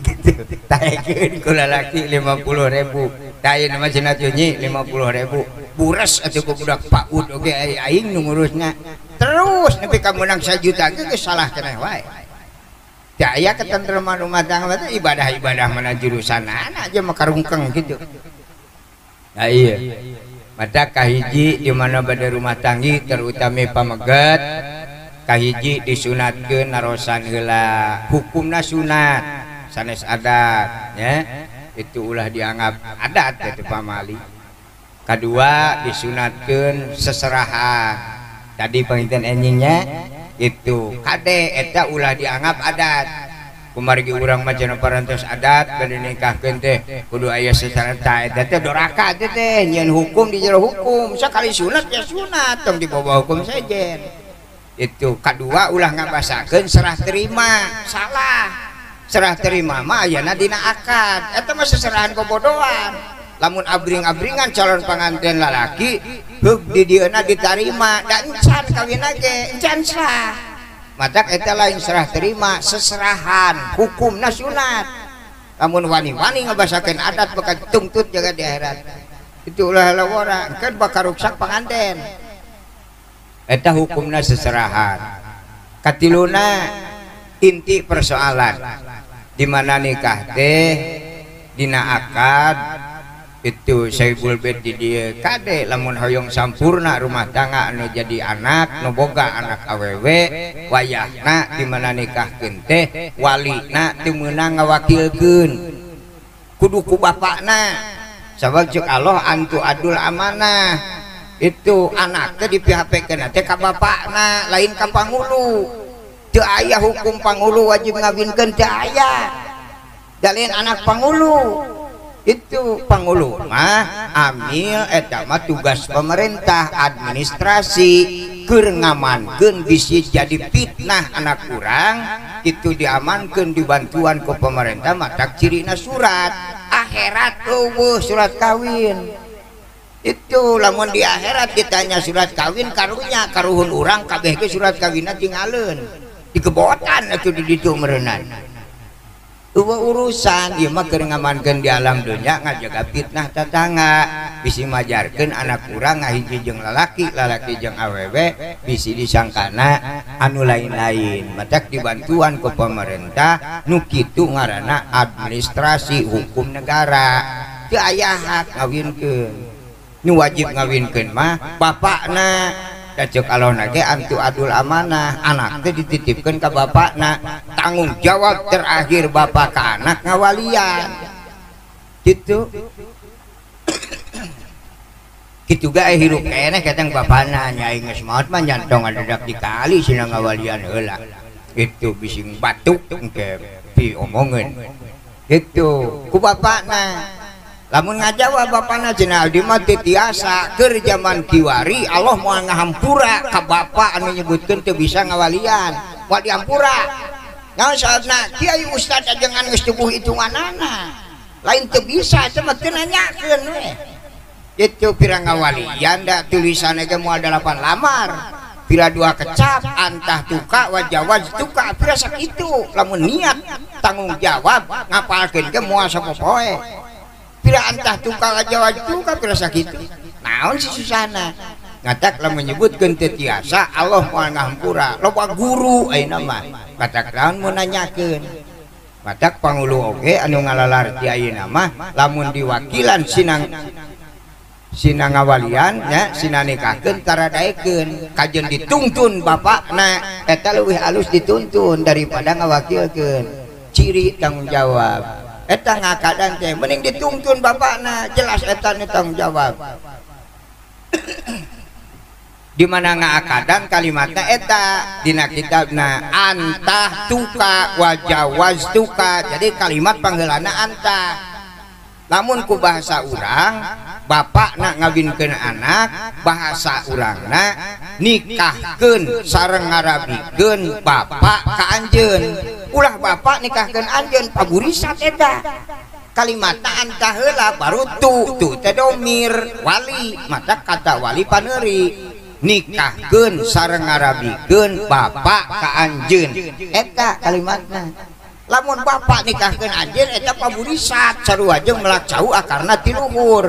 Gitu. Taekeun ku lalaki 50.000. Tah ayeuna mah cenah teu nyi 50.000. Bures atuh ku budak PAUD oge aing nu ngurusna. Terus nepi ka meunang 1 juta ge geus salah keneh wae. Teu aya ketentreman rumah tangga teh ibadah-ibadah mana jurusanana aja mah karungkeng gitu. Nah iya. Mata kahiji di mana bade rumah tanggi terutama pameget kahiji disunatkeun narosan heula hukumna sunat sanes adat ya itu ulah dianggap adat itu pamali. Kedua disunatkeun seserahan tadi panginten enjingnya itu kade eta ulah dianggap adat kumargi urang mah cenah parantos adat bade nikahkeun teh kudu aya seserahan ta eta teh doraka teh teh nyieun hukum di jero hukum sakali sunat ya sunat tong dibawa hukum sejen. Itu kedua ulah ngabasakeun serah terima salah serah terima mah ayana dina akad eta mah seserahan kobodoan lamun abring-abringan calon panganten lalaki heug di dieuna ditarima da encan kawin ge encan sah matak eta lain serah terima seserahan hukumna sunat. Lamun wani-wani ngabasakeun adat bakal dituntut jaga di akhirat. Itu ulah lawara kan bakal ruksak panganten. Eta hukumna seserahan. Katiluna inti persoalan di mana nikah teh dina akad itu Saibul Bait di dieu kade lamun hoyong sampurna rumah tangga anu jadi anak nu boga anak awewe wayahna di mana nikahkeun teh walina teu meunang ngawakilkeun kudu ku bapakna sabab ceuk Allah antu adul amanah itu anak teh dipihapekeun teh ka bapakna lain ka pangulu teu aya hukum pangulu wajib ngawinkeun teu aya da lain anak pangulu itu pangulu mah amil eta mah tugas pemerintah administrasi keur ngamankeun bisi jadi fitnah anak urang itu diamankeun dibantuan ku pemerintah matak cirina surat akhirat eueuh surat kawin itu lamun di akhirat ditanya surat kawin karunya karuhun urang kabeh ge surat kawinna tingaleun digebotan atuh di ditu meureunnan. Eueuh urusan ieu mah keur ngamankeun di alam dunya ngajaga fitnah tetangga bisi majarkeun anak urang ngahiji jeung lalaki lalaki jeung awewe bisi disangkana anu lain-lain matak dibantuan ku pemerintah nu kitu ngaranna administrasi hukum negara teu aya hak ngawinkeun nu wajib ngawinkeun mah bapakna da ceuk Allah ge antu adul amanah anak teh dititipkeun ka bapakna tanggung jawab terakhir bapak ka anak ngawalian gitu kitu ge hirup keneh katang bapana nya aing geus maot mah nyantong adadak di kali sina ngawalian heula itu bising batuk engke diomongeun gitu ku bapakna. Lamun ngajawab bapana cenah abdi mah teu tiasa keur zaman kiwari Allah moal ngahampura ka bapa anu nyebutkeun teu bisa ngawalian moal dihampura naon sababna kiai ustad ajengan geus tubuh hitunganana lain teu bisa teh mah teu nanyakeun we kitu pira ngawalian da tulisanna ge moal 8 lamar pira 2 kecap antah tuka wajawaz tuka pira sakitu lamun niat tanggung jawab ngapalkeun ge moal sapopoe pira antah tukang aja tuka pira sakitu naon si susana ngatak lamun menyebutkeun teu tiasa Allah moal ngahampura loba guru ayeuna mah matak naon mun nanyakeun matak pangulu oge anu ngalalar ti ayeuna mah lamun diwakilan sinang ngawalian nya sina nikahkeun taradaekeun kajeun dituntun bapakna eta leuwih alus dituntun daripada ngawakilkeun ciri tanggung jawab eta ngakadan teh mending dituntun bapakna jelas eta nu tanggung jawab di mana ngaakadan kalimatna eta dina kitabna antah tuka wajawaz tuka jadi kalimat panggeulana antah lamun ku bahasa urang bapakna ngawinkeun anak bahasa urangna nikahkeun sareng ngarabikeun bapak ka anjeun ulah bapak nikahkeun anjeun paburisat eta kalimatna antah heula baru tu tu teh domir wali mata kata wali paneuri nikahkeun sareng ngarabikeun bapak ka anjeun eta kalimatna lamun bapak nikahkeun anjeun eta paburisat sarua jeung melak cau akarna ti luhur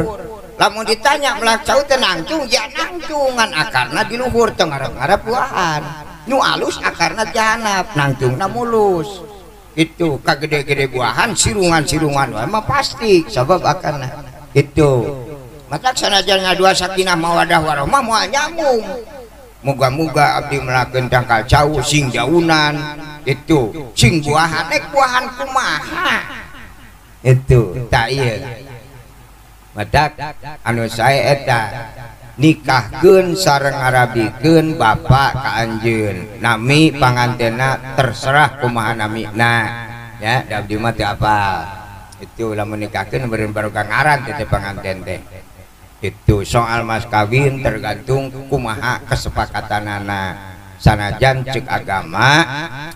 lamun ditanya melak cau teh nangtung ya nangtungan akarna di luhur teu ngarep-ngarep buahan nu alus akarna jahanap nangtungna mulus itu kagede-gede buahan sirungan-sirungan wae mah pasti sabab akarna itu matak sanajan ngadua sakinah mawadah warahmah moal nyambung muga-muga abdi melakeun tangkal cau sing jaunan itu sing buahan ek buahan kumaha itu tak ieu matak anu sae eta nikahkeun sareng ngarabikeun bapak ka anjeun nami pangantena terserah kumaha namina ya da abdi mah teu apal itu lamun nikahkeun meureun baroga ngaran teh panganten teh itu soal mas kawin tergantung kumaha kesepakatanana sanajan cek agama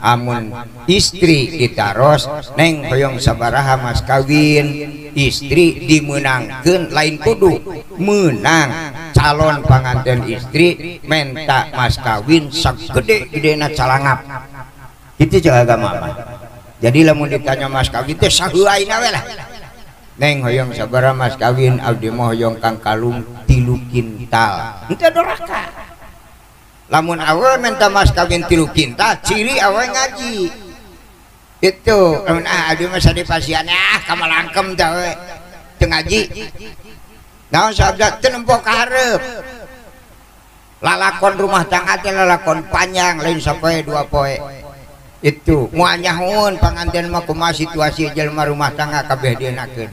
amun istri ditaros neng hoyong sabaraha mas kawin istri dimenangkeun lain kudu menang calon panganten istri menta mas kawin sagede-gedena calangap itu cek agama mah. Jadi lamun ditanya mas kawin teh sahuaina we lah. Neng hoyong sabaraha mas kawin, abdi mah hoyong kang kalung 3 kintal. Henteu doraka. Lamun awewe minta mas kawin 3 kintal, ciri awewe ngaji. Itu lamun ah abdi mah sadipasian ah kamalangkem teh we. Teu ngaji. Naon sabda teu nempo ka hareup. Lalakon rumah tangga teh lalakon panjang lain sapoe dua poe. Itu moal nyahoeun panganten mah kumaha situasi jelema rumah tangga kabeh dienakeun.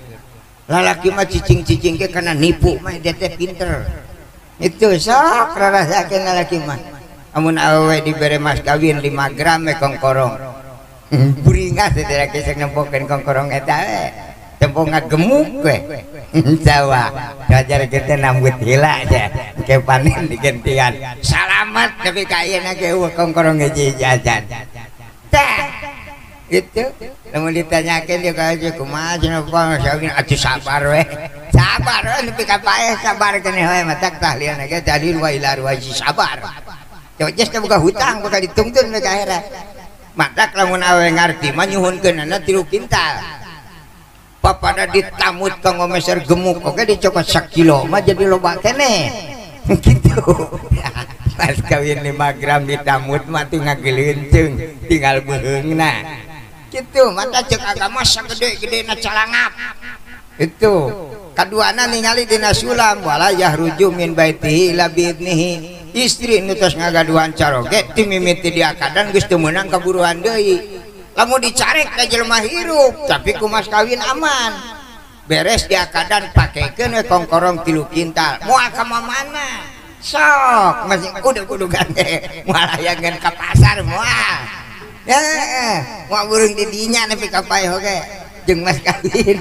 Lalaki mah cicing-cicing ge kana nipu mah dia teh pinter. Itu sok rarasakeun lalaki mah. Amun awewe dibere mas kawin 5 gram we kongkorong. Buringas teh laki sok nempokeun kongkorong eta we. Tempo ngagemuk we. Jawa gajar kita nambut heula aja ke panen digantian. Salamat tapi ka ayeuna ge eueuh kongkorong hiji jajan. Tah itu lamun ditanyakeun dia ka kumaha cenah kawin atuh sabar we. Sabar we nepi ka paeh sabar keneh we matak tahlilna ge dalil wa ila ruwaji sabar. Cojes teh boga hutang bakal ditungtun we ka akhirat. Matak lamun awewe ngarti mah nyuhunkeunana 3 kintal. Papada ditamut kanggo meser gemuk oke dicokot sakilo mah jadi loba keneh. Gitu. Pas kawin 5 gram ditamut mah tuh ngageleunceung tinggal beuheungna. Gitu mata cek agama sagede-gedena calangap. Itu kaduana ningali dina sulam wala yahruju min baitihi illa biidnihi. Istri nu tos ngagaduhan caroge ti mimiti diakadan geus teu meunang kaburuan deui. Lamun dicarek ka jelema hirup tapi ku mas kawin aman. Beres diakadan pakekeun we kongkorong 3 kintal. Moal ka mamana? Sok masih kudu-kudugan teh moal hayangeun ka pasar moal. Heeh, moal burung di dinya nepi ka paeh oge jeung mas kawin.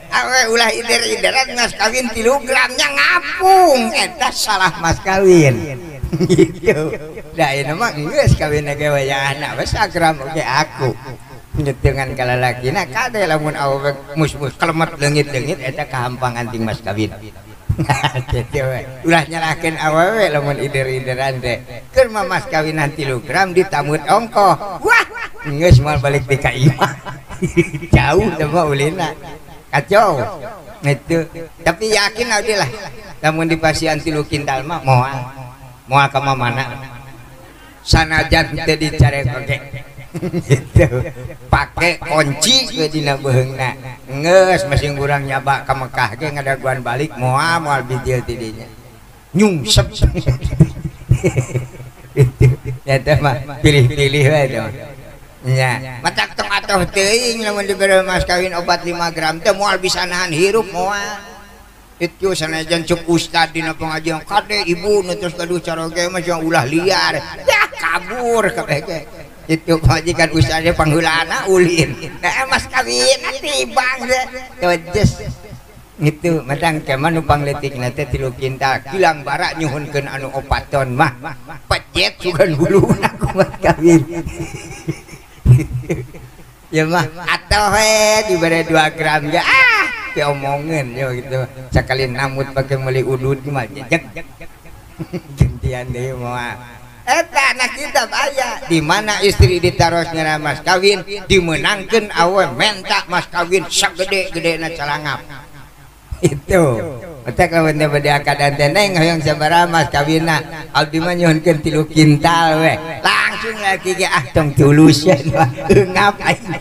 Awe ulah ider-ideran mas kawin 3 gramnya ngapung eta salah mas kawin. Gitu. Da ieu mah geus kawin ge wayahna we sagram oge aku. Nyetengan ka lalakina kade lamun awewe mus-mus kelemet leungit-leungit eta kahampangan ting mas kawin. Gitu we. Ulah nyalahkeun awewe lamun ider-ideran teh. Keur mah mas kawinan 3 gram ditamut ongkoh. Wah, geus moal balik ti ka imah. Jauh sama ulina. Kacau. Itu. Tapi yakin abdi lah lamun dipasian 3 kintal mah moal. Moal ka mana? Sanajan teu dicarek oge. Gitu. Pake kunci we dina beuheungna. Geus masing urang nyaba ka Mekah ge ngadaguan balik moal moal bijil ti dinya. Nyungsep. Itu. Eta mah pilih-pilih we teh. Nya, matak tong atoh teuing lamun dibere mas kawin obat 5 gram teh moal bisa nahan hirup moal. Itu sanajan cek ustad dina pengajian kade ibu nu tos gaduh caroge mah jangan ulah liar. Ya kabur kabeh ge. Itu pengajian ustadnya pangheulana ulin. Nah mas kawin tibang teh. Tojes. Itu matang keman nu pangletikna teh 3 kintal. Kilang bara nyuhunkeun anu 4 ton mah. Pejet sugan huluna ku mas kawin. Ya mah atoh we dibere 2 gram ge ah diomongin ya gitu. Sakali namut pake meuli udud mah jejeg. Gantian deui moal. Eta anak kitab aya di mana istri ditaros nyera mas kawin dimenangkeun awe menta mas kawin sagede-gedena calangap. Itu. Eta lamun teh bade akadan teh neng hoyong sabaraha mas kawinna abdi mah nyuhunkeun 3 kintal we. Langsung lagi ge ah tong tulus ya eungap aing.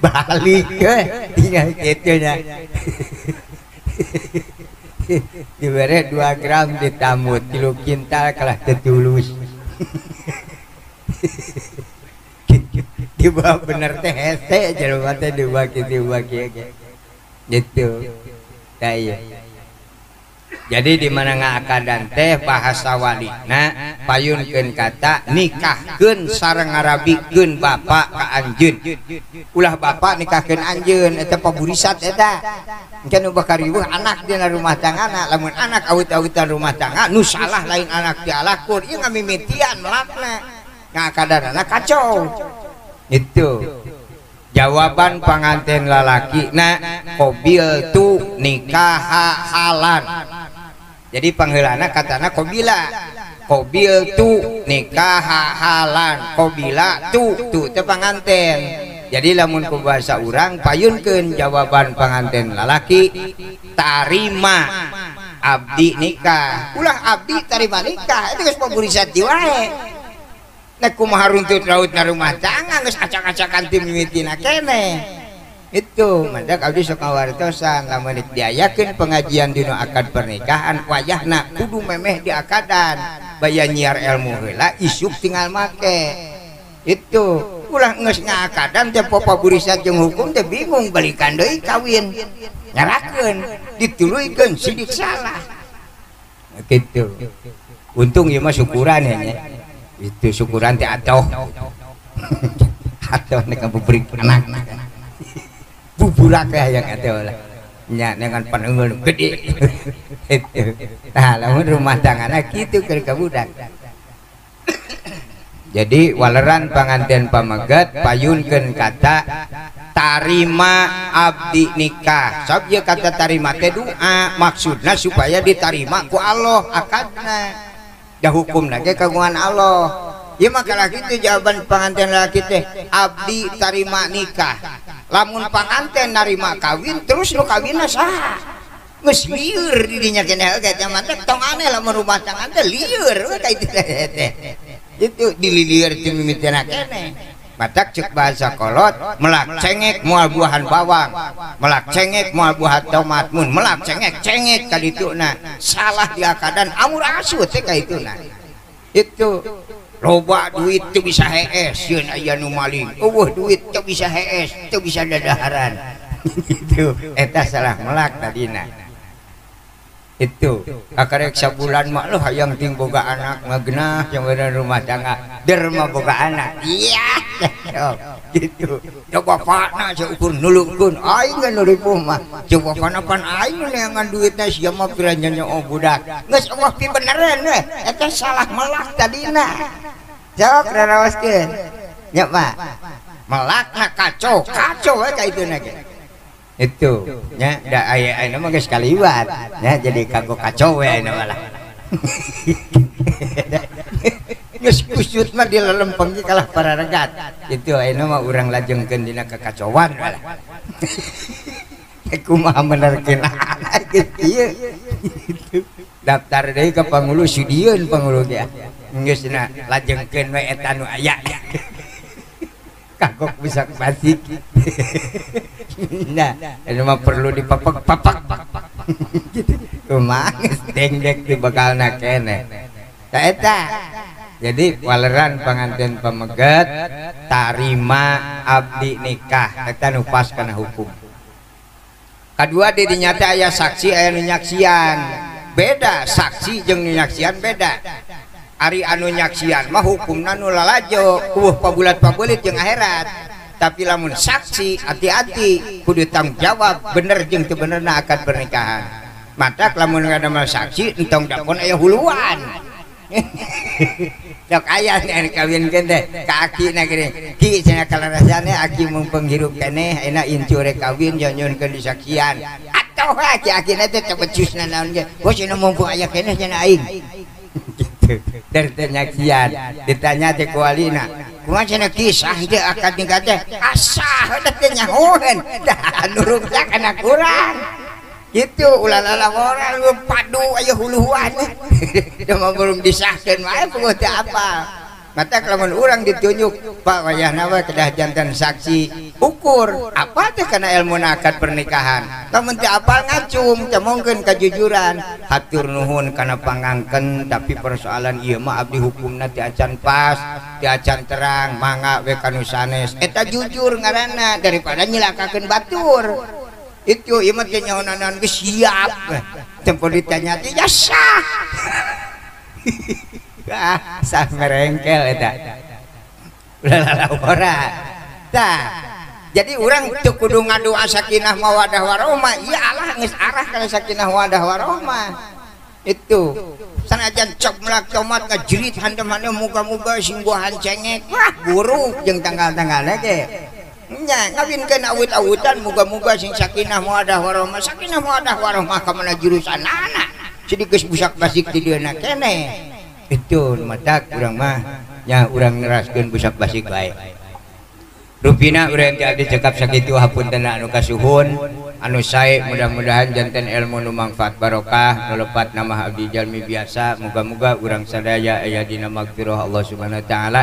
Balik we tinggal kitu nya. Dibere 2 gram ditamut 3 kintal kalah tetulus. Dibawa bener teh hese jelema teh dibawa kitu kieu ge. Gitu. Tah ieu. Jadi di mana ngaakadan teh bahasa walina payunkeun kata nikahkeun sareng ngarabikeun bapak ka anjeun. Ulah bapak nikahkeun anjeun eta paburisat eta. Engke nu bakal riweuh anak dina rumah tanggana, lamun anak awit-awitan rumah tangga nu salah lain anak dialakur ieu ngamimitian melakna. Ngaakadanana kacau. Itu. Jawaban panganten lalaki na qobil tu nikah halan. Jadi pangheulana katana qobila. Qobil tu nikah halan qobila tu tu teh panganten. Jadi lamun ku bahasa urang payunkeun jawaban panganten lalaki tarima abdi nikah. Ulah abdi tarima nikah itu geus paburisat wae. Nek kumaha runtut raut na rumah tangga geus acak-acakan ti mimitina keneh. Itu mandak abdi sok ngawartosan lamun diayakeun pengajian dina akad pernikahan wayahna kudu memeh diakadan baya nyiar ilmu heula isuk tinggal make. Itu ulah geus ngaakadan teh paburisat jeung hukum teh bingung balikan deui kawin nyarakeun dituluykeun sidik salah. Gitu. Untung ieu mah syukuran ya nya. Itu syukuran teh atoh. Atoh nek ngabuburit anak. Buburak ya yang atoh lah. Nya dengan panengeul gede. Nah, lamun rumah tanggana kitu keur ka budak. Jadi waleran panganten pameget payunkeun kata tarima abdi nikah. Sabab ieu kata tarima teh doa, maksudna supaya ditarima ku Allah akadna. Da hukumna ge kagungan Allah. Ieu mah kalah kitu jawaban panganten lalaki teh abdi tarima nikah. Lamun panganten narima kawin terus nu kawinna saha? Geus lieur di dinya keneh oge teh mah tong aneh lamun rumah tangga teh lieur we ka itu teh. Itu dililieur ti mimitina keneh. Matak cek bahasa kolot melak cengek moal buahan bawang, melak cengek moal buahan tomat, mun melak cengek cengek ka dituna salah diakadan amur asut teh ka ituna. Itu loba duit teu bisa hees sieun aya nu maling, eueuh duit teu bisa hees teu bisa dadaharan. Gitu eta salah melak tadina. Itu kakarek sabulan mah lu hayang ting boga anak ngegenah yang bener rumah tangga derma boga anak iya gitu coba bapakna seukur nulungkeun aing geus nuripuh mah coba bapakna pan aing neangan duitna sia mah piranya oh budak geus eueuh pibeneran we eta salah melak tadina jawab raraoskeun nya Pak melakna kacau kacau we ka ituna ge. Itu nya da aya ayeuna mah geus kaliwat nya jadi kagok kacau we ayeuna malah. Geus kusut mah dilelempeng ge kalah pararegat. Itu ayeuna mah urang lajengkeun dina kekacauan malah. Kumaha menerkeun anak geus ieu. Daftar deui ka pangulu sidieun pangulu ge. Geus na lajengkeun we eta nu aya. Kagok bisa basik. Nah, ini mah perlu dipapek-papek. Gitu. Kumaha geus dengdek di bekalna keneh. Ta eta. Jadi waleran panganten pameget tarima abdi nikah eta nu pas kana hukum. Kadua di dinya teh aya saksi aya nu nyaksian. Beda saksi jeung nu nyaksian beda. Ari anu nyaksian mah hukumna nu lalajo kuwuh pabulat-pabulit jeung akhirat. Tapi lamun saksi hati-hati kudu tanggung jawab bener jeung teu benerna akad pernikahan. Matak lamun ngadamel saksi entong dapon aya huluan. Sok aya anu kawinkeun teh ka akina geuning. Ki cenah kalarasane aki mumpung hirup keneh ayeuna incu rek kawin nyuhunkeun disaksian. Atoh aki-akina teh teu becusna naon ge. Bos cenah mumpung aya keneh cenah aing. Gitu. Dari ditanya teh ku walina kumaha cenah kisah teh akad nikah teh asah teh nyahoeun tah nurungna kana kurang gitu ulah lalaworan padu aya huluan da mah belum disahkeun wae puguh teh apa mata lamun urang ditunjuk Pak wayahna we kedah janten saksi ukur apa teh kana ilmu akad pernikahan lamun teu apal ngacung teu mongkeun kajujuran hatur nuhun kana pangangken tapi persoalan ieu mah abdi hukumna teu acan pas teu acan terang mangga we ka nu sanes eta jujur ngaranna daripada nyilakakeun batur itu ieu mah teh nyahonanan geus siap tempo ditanya teh ya sah. Ah, sah merengkel eta. Ulah lalawara. Tah. Jadi urang teu kudu ngadoa sakinah mawadah warahmah. Ieu Allah geus arah kana sakinah mawadah warahmah. Itu. Sanajan cok melak tomat ngajerit handem-handem muga-muga sing buahan cengek. Wah, buruk jeung tanggal-tanggalna ge. Nya ngawinkeun awut-awutan muga-muga sing sakinah mawadah warahmah. Sakinah mawadah warahmah ka mana jurusanana. Sidik geus busak basik di dieuna keneh. Itu matak urang mah nya urang neraskeun busak basik bae. Rupina urang teh abdi cekap sakitu hapunten anu kasuhun anu sae mudah-mudahan janten ilmu nu mangfaat barokah nu lepat nama abdi jalmi biasa muga-muga urang sadaya aya dina magfirah Allah Subhanahu wa taala.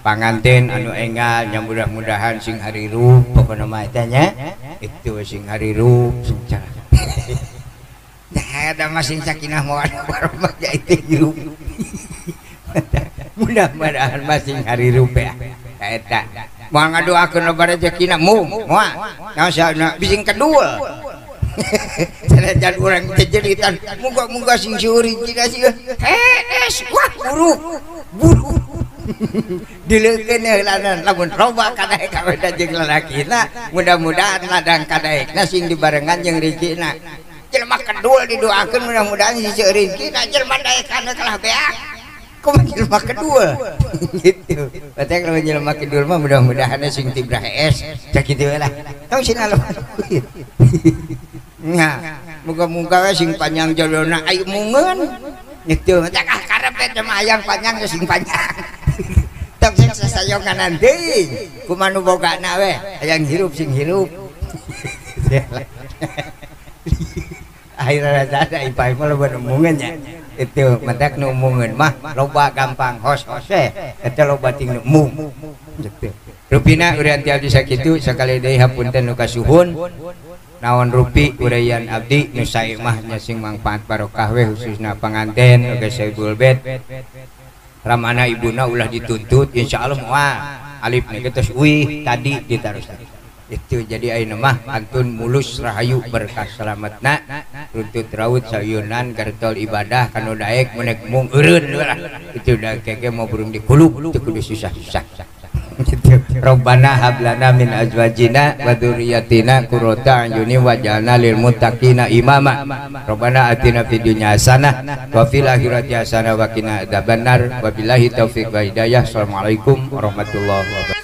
Panganten anu enggal nya mudah-mudahan sing harirup pokona mah eta nya itu sing harirup sing cara. Nah, ada masing sakinah mawaddah warahmah itu hirup. Mudah-mudahan masing harirup ya. Eta moal ngadoakeun loba rezekina mung moal naon saena bising kedul. Sanajan urang jejeritan muga-muga sing seueur rezekina sih. Hees wah buruk. Buruk. Dileukeun heulanan lamun loba kadaek kabeh jeung lalakina mudah-mudahan ladang kadaekna sing dibarengan jeung rezekina. Jelema kedul didoakeun mudah-mudahan sing seueur rezekina jelema daekan kalah beak. Kumaha jelema kedul gitu. Berarti kalau jelema kedul mah mudah-mudahan sing tibrah es sakitu we lah. Tong sina nya muga-muga we sing panjang jolona ayu mungeun gitu. Cak ah karep teh mah hayang panjang sing panjang. Tong sing sasayongan deui kumaha nu bogana we hayang hirup sing hirup. Akhirna ada ipai mah loba nu mungeun nya. Itu matak nu mungeun mah loba gampang hos-hos we eta loba ting nu mung gitu. Rupina urang ti abdi sakitu sakali deui hapunten nu kasuhun naon rupi uraian abdi nu sae mah nya sing mangfaat barokah we khususna panganten oge saibul bait ramana ibuna ulah dituntut insyaallah moal alif nya geus uih tadi ditaros. Itu jadi ayeuna mah antun mulus rahayu berkah selamatna runtut raut sayunan gartol ibadah kanu daek menek mung eureun lah itu da keke mau burung dikulub teu kudu susah-susah gitu. Rabbana hab lana min azwajina wa dzurriyyatina qurrata a'yunin waj'alna lil muttaqina imama. Rabbana atina fid dunya hasanah wa fil akhirati hasanah wa qina adzabannar. Wabillahi taufik wa hidayah. Assalamualaikum warahmatullahi wabarakatuh.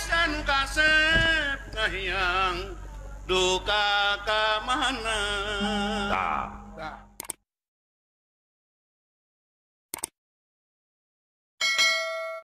Duka ka mana?